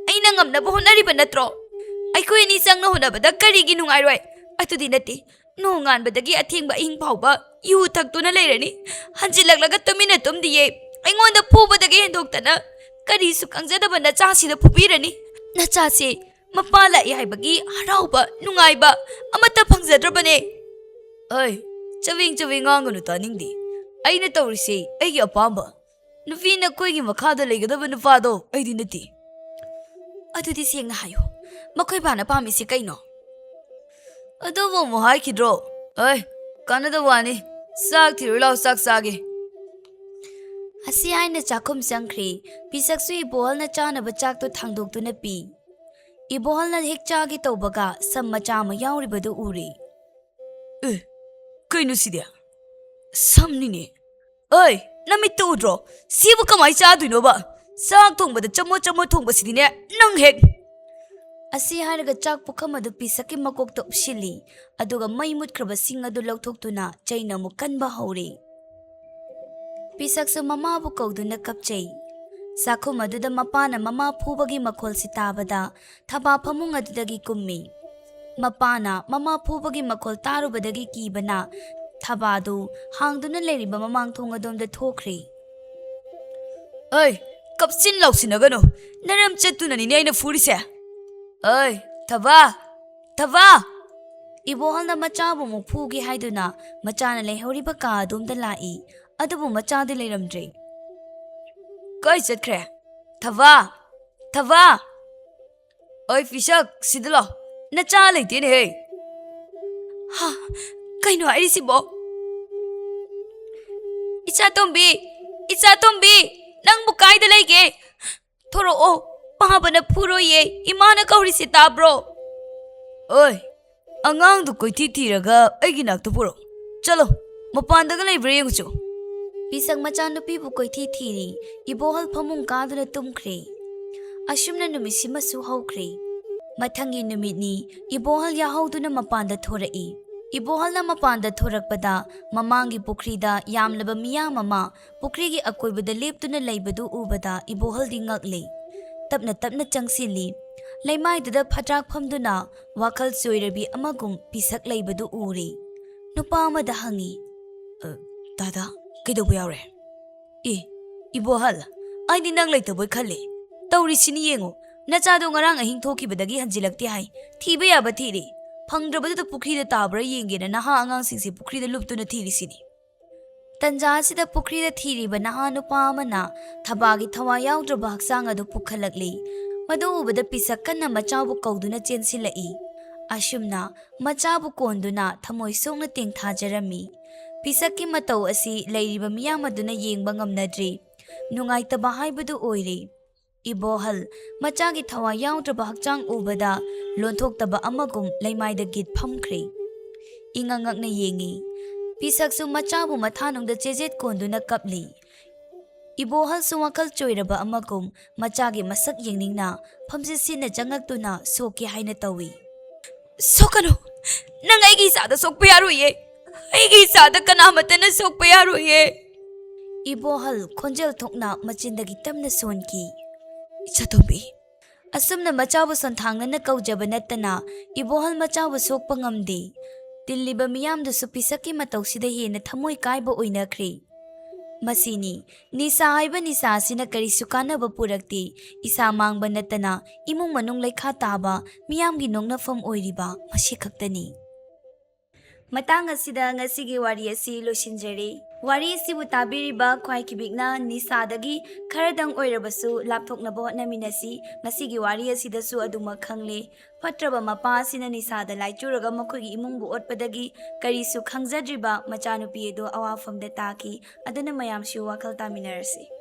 ꯑꯩꯅ ꯉꯝꯅꯕ ꯍꯣꯠꯅꯔꯤꯕ ꯅꯠꯇ꯭ꯔꯣ? ꯑꯩꯈꯣꯏ ꯑꯅꯤ ꯆꯪꯅ ꯍꯣꯠꯅꯕꯗ ꯀꯔꯤꯒꯤ ꯅꯨꯡꯉꯥꯏꯔꯣꯏ?" "ꯑꯗꯨꯗꯤ ꯅꯠꯇꯦ, ꯅꯣꯡꯉꯥꯟꯕꯗꯒꯤ ꯑꯊꯦꯡꯕ ꯑꯍꯤꯡ ꯐꯥꯎꯕ ꯌꯨ ꯊꯛꯇꯨꯅ ꯂꯩꯔꯅꯤ꯫ ꯍꯟꯖꯤꯜꯂꯛꯂꯒ ꯇꯨꯃꯤꯟꯅ ꯇꯨꯝꯗꯤꯌꯦ꯫ ꯑꯩꯉꯣꯟꯗ ꯐꯨꯕꯗꯒꯤ ꯍꯦꯟꯗꯣꯛꯇꯅ ꯀꯔꯤꯁꯨ ꯈꯪꯖꯗꯕ ꯅꯆꯥꯁꯤꯗ ꯐꯨꯕꯤꯔꯅꯤ꯫ ꯅꯆꯥꯁꯦ ꯃꯄꯥ ꯂꯥꯛꯏ ꯍꯥꯏꯕꯒꯤ ꯍꯔꯥꯎꯕ, ꯅꯨꯡꯉꯥꯏꯕ ꯑꯃꯠꯇ ꯐꯪꯖꯗ꯭ꯔꯕꯅꯦ꯫" "ꯑꯩ, ꯆꯕꯦꯡ ꯆꯕꯦꯡ ꯉꯥꯡꯒꯅꯨ, ꯇꯥꯅꯤꯡꯗꯦ꯫ ꯑꯩꯅ ꯇꯧꯔꯤꯁꯦ ꯑꯩꯒꯤ ꯑꯄꯥꯝꯕ꯫ ꯅꯨꯄꯤ ꯅꯈꯣꯏꯒꯤ ꯃꯈꯥꯗ ꯂꯩꯒꯗꯕ ꯅꯨꯄꯥꯗꯣ ꯑꯩꯗꯤ ꯅꯠꯇꯦ꯫" "ꯑꯗꯨꯗꯤ ꯁꯦꯡꯅ ꯍꯥꯏꯌꯨ, ꯃꯈꯣꯏ ꯕꯥꯅ ꯄꯥꯝꯃꯤꯁꯤ ꯀꯩꯅꯣ? ꯑꯗꯨꯕꯨ ꯑꯃꯨꯛ ꯍꯥꯏꯈꯤꯗ꯭ꯔꯣ? ꯑꯩ, ꯀꯥꯟꯅꯗꯕ ꯋꯥꯅꯤ꯫ ꯆꯥꯛ ꯊꯤꯔꯨ ꯂꯥꯎ, ꯆꯥꯛ ꯆꯥꯒꯦ꯫ ꯑꯁꯤ ꯍꯥꯏꯅ ꯆꯥꯛꯈꯨꯝ ꯆꯪꯈ꯭ꯔꯦ꯫ ꯄꯤꯁꯛꯁꯨ ꯏꯕꯣꯍꯜꯅ ꯆꯥꯅꯕ ꯆꯥꯛꯇꯨ ꯊꯥꯡꯗꯣꯛꯇꯨꯅ ꯄꯤ꯫ ꯏꯕꯣꯍꯜꯅ ꯍꯦꯛ ꯆꯥꯒꯦ ꯇꯧꯕꯒ ꯁꯝ ꯃꯆꯥ ꯑꯃ ꯌꯥꯎꯔꯤꯕꯗꯨ ꯎꯔꯦ꯫ ꯑꯦ, ꯀꯩꯅꯣ ꯁꯤꯗꯤ? ꯁꯝꯅꯤꯅꯦ꯫ ꯑꯩ, ꯅꯃꯤꯠꯇ ꯎꯗ꯭ꯔꯣ? ꯁꯤꯕꯨ ꯀꯃꯥꯏ ꯆꯥꯗꯣꯏꯅꯣꯕ? ꯆꯥꯛ ꯊꯣꯡꯕꯗ ꯆꯃꯣꯠ ꯆꯃꯣꯠ ꯊꯣꯡꯕꯁꯤꯗꯤꯅꯦ, ꯅꯪ ꯍꯦꯛ꯫ ꯑꯁꯤ ꯍꯥꯏꯔꯒ ꯆꯥꯛ ꯄꯨꯈꯝ ꯑꯗꯨ ꯄꯤꯁꯛꯀꯤ ꯃꯀꯣꯛꯇ ꯎꯞꯁꯤꯜꯂꯤ, ꯑꯗꯨꯒ ꯃꯩ ꯃꯨꯠꯈ꯭ꯔꯕ ꯁꯤꯡ ꯑꯗꯨ ꯂꯧꯊꯣꯛꯇꯨꯅ ꯆꯩꯅ ꯑꯃꯨꯛ ꯀꯟꯕ ꯍꯧꯔꯦ꯫ ꯄꯤꯁꯛꯁꯨ ꯃꯃꯥꯕꯨ ꯀꯧꯗꯨꯅ ꯀꯞꯆꯩ꯫ ꯆꯥꯛꯈꯨꯝ ꯑꯗꯨꯗ ꯃꯄꯥꯅ ꯃꯃꯥ ꯐꯨꯕꯒꯤ ꯃꯈꯣꯜꯁꯤ ꯇꯥꯕꯗ ꯊꯕꯥ ꯐꯃꯨꯡ ꯑꯗꯨꯗꯒꯤ ꯀꯨꯝꯃꯤ꯫ ꯃꯄꯥꯅ ꯃꯃꯥ ꯐꯨꯕꯒꯤ ꯃꯈꯣꯜ ꯇꯥꯔꯨꯕꯗꯒꯤ ꯀꯤꯕꯅ ꯊꯕꯥꯗꯨ ꯍꯥꯡꯗꯨꯅ ꯂꯩꯔꯤꯕ ꯃꯃꯥꯡ ꯊꯣꯡ ꯑꯗꯣꯝꯗ ꯊꯣꯛꯈ꯭ꯔꯦ꯫ ꯑꯩ, ꯀꯞꯁꯤꯟ ꯂꯥꯎꯁꯤꯟꯅꯒꯅꯨ꯫ ꯅꯔꯝ ꯆꯠꯇꯨꯅꯅꯤꯅꯦ ꯑꯩꯅ ꯐꯨꯔꯤꯁꯦ꯫ ꯑꯩ, ꯊꯕꯥ! ꯊꯕꯥ! ꯏꯕꯣꯍꯜꯅ ꯃꯆꯥꯕꯨ ꯑꯃꯨꯛ ꯐꯨꯒꯦ ꯍꯥꯏꯗꯨꯅ ꯃꯆꯥꯅ ꯂꯩꯍꯧꯔꯤꯕ ꯀꯥ ꯑꯗꯣꯝꯗ ꯂꯥꯛꯏ, ꯑꯗꯨꯕꯨ ꯃꯆꯥꯗꯤ ꯂꯩꯔꯝꯗ꯭ꯔꯦ꯫ ꯀꯥꯏ ꯆꯠꯈ꯭ꯔꯦ? ꯊꯕꯥ! ꯊꯕꯥ! ꯑꯣꯏ ꯄꯤꯁꯛ, ꯁꯤꯗ ꯂꯥꯎ꯫ ꯅꯆꯥ ꯂꯩꯇꯦꯅꯦꯍꯦ꯫ ꯍꯥ, ꯀꯩꯅꯣ ꯍꯥꯏꯔꯤꯁꯤꯕꯣ? ꯏꯆꯥ ꯇꯣꯝꯕꯤ, ꯏꯆꯥ ꯇꯣꯝꯕꯤ, ꯅꯪꯕꯨ ꯀꯥꯏꯗ ꯂꯩꯒꯦ? ꯊꯣꯔꯛꯑꯣ, ꯄꯥꯕꯅ ꯐꯨꯔꯣꯏꯌꯦ, ꯏꯃꯥꯅ ꯀꯧꯔꯤꯁꯤ ꯇꯥꯕ꯭ꯔꯣ? ꯑꯣꯏ, ꯑꯉꯥꯡꯗꯨ ꯀꯣꯏꯊꯤ ꯊꯤꯔꯒ ꯑꯩꯒꯤ ꯅꯥꯛꯇ ꯄꯨꯔꯛꯎ꯫ ꯆꯠꯂꯣ, ꯃꯄꯥꯟꯗꯒ ꯂꯩꯕ꯭ꯔꯥ ꯌꯦꯡꯉꯨꯆꯣ꯫ ꯄꯤꯁꯛ ꯃꯆꯥꯅꯨꯄꯤꯕꯨ ꯀꯣꯏꯊꯤ ꯊꯤꯔꯤ, ꯏꯕꯣꯍꯜ ꯐꯃꯨꯡ ꯀꯥꯗꯨꯅ ꯇꯨꯝꯈ꯭ꯔꯦ꯫ ꯑꯁꯨꯝꯅ ꯅꯨꯃꯤꯠꯁꯤꯃꯁꯨ ꯍꯧꯈ꯭ꯔꯦ꯫ ꯃꯊꯪꯒꯤ ꯅꯨꯃꯤꯠꯅꯤ, ꯏꯕꯣꯍꯜ ꯌꯥꯍꯧꯗꯨꯅ ꯃꯄꯥꯟꯗ ꯊꯣꯔꯛꯏ꯫ ꯏꯕꯣꯍꯜꯅ ꯃꯄꯥꯟꯗ ꯊꯣꯔꯛꯄꯗ ꯃꯃꯥꯡꯒꯤ ꯄꯨꯈ꯭ꯔꯤꯗ ꯌꯥꯝꯂꯕ ꯃꯤꯌꯥꯝ ꯑꯃ ꯄꯨꯈ꯭ꯔꯤꯒꯤ ꯑꯀꯣꯏꯕꯗ ꯂꯦꯞꯇꯨꯅ ꯂꯩꯕꯗꯨ ꯎꯕꯗ ꯏꯕꯣꯍꯜꯗꯤ ꯉꯛꯂꯦ꯫ ꯇꯞꯅ ꯇꯞꯅ ꯆꯪꯁꯤꯜꯂꯤ꯫ ꯂꯩꯃꯥꯏꯗꯨꯗ ꯐꯗ꯭ꯔꯥꯛ ꯐꯝꯗꯨꯅ ꯋꯥꯈꯜ ꯆꯣꯏꯔꯕꯤ ꯑꯃꯒꯨꯝ ꯄꯤꯁꯛ ꯂꯩꯕꯗꯨ ꯎꯔꯦ꯫ ꯅꯨꯄꯥ ꯑꯃꯗ ꯍꯪꯉꯤ, "ꯑ, ꯗꯥꯗꯥ, ꯀꯩꯗꯧꯕ ꯌꯥꯎꯔꯦ?" "ꯑꯦ, ꯏꯕꯣꯍꯜ, ꯑꯩꯗꯤ ꯅꯪ ꯂꯩꯇꯕꯣꯏ ꯈꯜꯂꯦ꯫ ꯇꯧꯔꯤꯁꯤꯅꯤ ꯌꯦꯡꯉꯨ, ꯅꯆꯥꯗꯣ ꯉꯔꯥꯡ ꯑꯍꯤꯡ ꯊꯣꯛꯈꯤꯕꯗꯒꯤ ꯍꯟꯖꯤꯜꯂꯛꯇꯦ ꯍꯥꯏ꯫ ꯊꯤꯕ ꯌꯥꯕ ꯊꯤꯔꯦ꯫ ꯐꯪꯗ꯭ꯔꯕꯗꯨꯗ ꯄꯨꯈ꯭ꯔꯤꯗ ꯇꯥꯕ꯭ꯔꯥ ꯌꯦꯡꯒꯦꯅ ꯅꯍꯥ ꯑꯉꯥꯡꯁꯤꯡꯁꯦ ꯄꯨꯈ꯭ꯔꯤꯗ ꯂꯨꯞꯇꯨꯅ ꯊꯤꯔꯤꯁꯤꯅꯤ꯫" ꯇꯟꯖꯥ ꯑꯁꯤꯗ ꯄꯨꯈ꯭ꯔꯤꯗ ꯊꯤꯔꯤꯕ ꯅꯍꯥ ꯅꯨꯄꯥ ꯑꯃꯅ ꯊꯕꯥꯒꯤ ꯊꯋꯥꯏ ꯌꯥꯎꯗ꯭ꯔꯕ ꯍꯛꯆꯥꯡ ꯑꯗꯨ ꯄꯨꯈꯠꯂꯛꯂꯤ꯫ ꯃꯗꯨ ꯎꯕꯗ ꯄꯤꯁꯛ ꯀꯟꯅ ꯃꯆꯥꯕꯨ ꯀꯧꯗꯨꯅ ꯆꯦꯟꯁꯤꯜꯂꯛꯏ꯫ ꯑꯁꯨꯝꯅ ꯃꯆꯥꯕꯨ ꯀꯣꯟꯗꯨꯅ ꯊꯃꯣꯏ ꯁꯣꯛꯅ ꯇꯦꯡꯊꯥꯖꯔꯝꯃꯤ꯫ ꯄꯤꯁꯛꯀꯤ ꯃꯇꯧ ꯑꯁꯤ ꯂꯩꯔꯤꯕ ꯃꯤꯌꯥꯝ ꯑꯗꯨꯅ ꯌꯦꯡꯕ ꯉꯝꯅꯗ꯭ꯔꯤ꯫ ꯅꯨꯡꯉꯥꯏꯇꯕ ꯍꯥꯏꯕꯗꯨ ꯑꯣꯏꯔꯦ꯫ ꯏꯕꯣꯍꯜ ꯃꯆꯥꯒꯤ ꯊꯋꯥꯏ ꯌꯥꯎꯗ꯭ꯔꯕ ꯍꯛꯆꯥꯡ ꯎꯕꯗ ꯂꯣꯟꯊꯣꯛꯇꯕ ꯑꯃꯒꯨꯝ ꯂꯩꯃꯥꯏꯗ ꯒꯤꯠ ꯐꯝꯈ꯭ꯔꯦ꯫ ꯏꯉꯛ ꯉꯛꯅ ꯌꯦꯡꯉꯤ꯫ ꯄꯤꯁꯛꯁꯨ ꯃꯆꯥꯕꯨ ꯃꯊꯥꯅꯨꯡꯗ ꯆꯦꯖꯦꯠ ꯀꯣꯟꯗꯨꯅ ꯀꯞꯂꯤ꯫ ꯏꯕꯣꯍꯜꯁꯨ ꯋꯥꯈꯜ ꯆꯣꯏꯔꯕ ꯑꯃꯒꯨꯝ ꯃꯆꯥꯒꯤ ꯃꯁꯛ ꯌꯦꯡꯅꯤꯡꯅ ꯐꯝꯖꯤꯠ ꯁꯤꯠꯅ ꯆꯪꯉꯛꯇꯨꯅ ꯁꯣꯛꯀꯦ ꯍꯥꯏꯅ ꯇꯧꯏ꯫ "ꯁꯣꯛꯀꯅꯨ! ꯅꯪ ꯑꯩꯒꯤ ꯏꯆꯥꯗ ꯁꯣꯛꯄ ꯌꯥꯔꯣꯏꯌꯦ! ꯑꯩꯒꯤ ꯏꯆꯥꯗ ꯀꯅꯥꯃꯠꯇꯅ ꯁꯣꯛꯄ ꯌꯥꯔꯣꯏꯌꯦ!" ꯏꯕꯣꯍꯜ ꯈꯣꯟꯖꯦꯜ ꯊꯣꯛꯅ ꯃꯆꯤꯟꯗꯒꯤ ꯇꯞꯅ ꯁꯣꯟꯈꯤ꯫ "ꯏꯆꯥꯇꯣꯝꯕꯤ!" ꯑꯁꯨꯝꯅ ꯃꯆꯥꯕꯨ ꯁꯣꯟꯊꯥꯡꯅꯅ ꯀꯧꯖꯕ ꯅꯠꯇꯅ ꯏꯕꯣꯍꯜ ꯃꯆꯥꯕꯨ ꯁꯣꯛꯄ ꯉꯝꯗꯦ꯫ ꯇꯤꯜꯂꯤꯕ ꯃꯤꯌꯥꯝꯗꯨꯁꯨ ꯄꯤꯁꯛꯀꯤ ꯃꯇꯧꯁꯤꯗ ꯍꯦꯟꯅ ꯊꯃꯣꯏ ꯀꯥꯏꯕ ꯑꯣꯏꯅꯈ꯭ꯔꯦ꯫ ꯃꯁꯤꯅꯤ, ꯅꯤꯁꯥ ꯍꯥꯏꯕ ꯅꯤꯁꯥ ꯑꯁꯤꯅ ꯀꯔꯤꯁꯨ ꯀꯥꯟꯅꯕ ꯄꯨꯔꯛꯇꯦ, ꯏꯁꯥ ꯃꯥꯡꯕ ꯅꯠꯇꯅ ꯏꯃꯨꯡ ꯃꯅꯨꯡ ꯂꯩꯈꯥ ꯇꯥꯕ, ꯃꯤꯌꯥꯝꯒꯤ ꯅꯣꯛꯅꯐꯝ ꯑꯣꯏꯔꯤꯕ ꯃꯁꯤ ꯈꯛꯇꯅꯤ꯫ ꯃꯇꯥꯡ ꯑꯁꯤꯗ ꯉꯁꯤꯒꯤ ꯋꯥꯔꯤ ꯑꯁꯤ ꯂꯣꯏꯁꯤꯟꯖꯔꯦ꯫ ꯋꯥꯔꯤ ꯑꯁꯤꯕꯨ ꯇꯥꯕꯤꯔꯤꯕ ꯈ꯭ꯋꯥꯏ ꯈꯤꯕꯤꯛꯅ ꯅꯤꯁꯥꯗꯒꯤ ꯈꯔꯗꯪ ꯑꯣꯏꯔꯕꯁꯨ ꯂꯥꯞꯊꯣꯛꯅꯕ ꯍꯣꯠꯅꯃꯤꯟꯅꯁꯤ꯫ ꯉꯁꯤꯒꯤ ꯋꯥꯔꯤ ꯑꯁꯤꯗꯁꯨ ꯑꯗꯨꯃꯛ ꯈꯪꯂꯦ꯫ ꯐꯠꯇ꯭ꯔꯕ ꯃꯄꯥ ꯑꯁꯤꯅ ꯅꯤꯁꯥꯗ ꯂꯥꯏꯆꯨꯔꯒ ꯃꯈꯣꯏꯒꯤ ꯏꯃꯨꯡꯕꯨ ꯑꯣꯠꯄꯗꯒꯤ ꯀꯔꯤꯁꯨ ꯈꯪꯖꯗ꯭ꯔꯤꯕ ꯃꯆꯥꯅꯨꯄꯤ ꯑꯗꯨ ꯑꯋꯥꯐꯝꯗ ꯇꯥꯈꯤ꯫ ꯑꯗꯨꯅ ꯃꯌꯥꯝꯁꯨ ꯋꯥꯈꯜ ꯇꯥꯃꯤꯟꯅꯔꯁꯤ꯫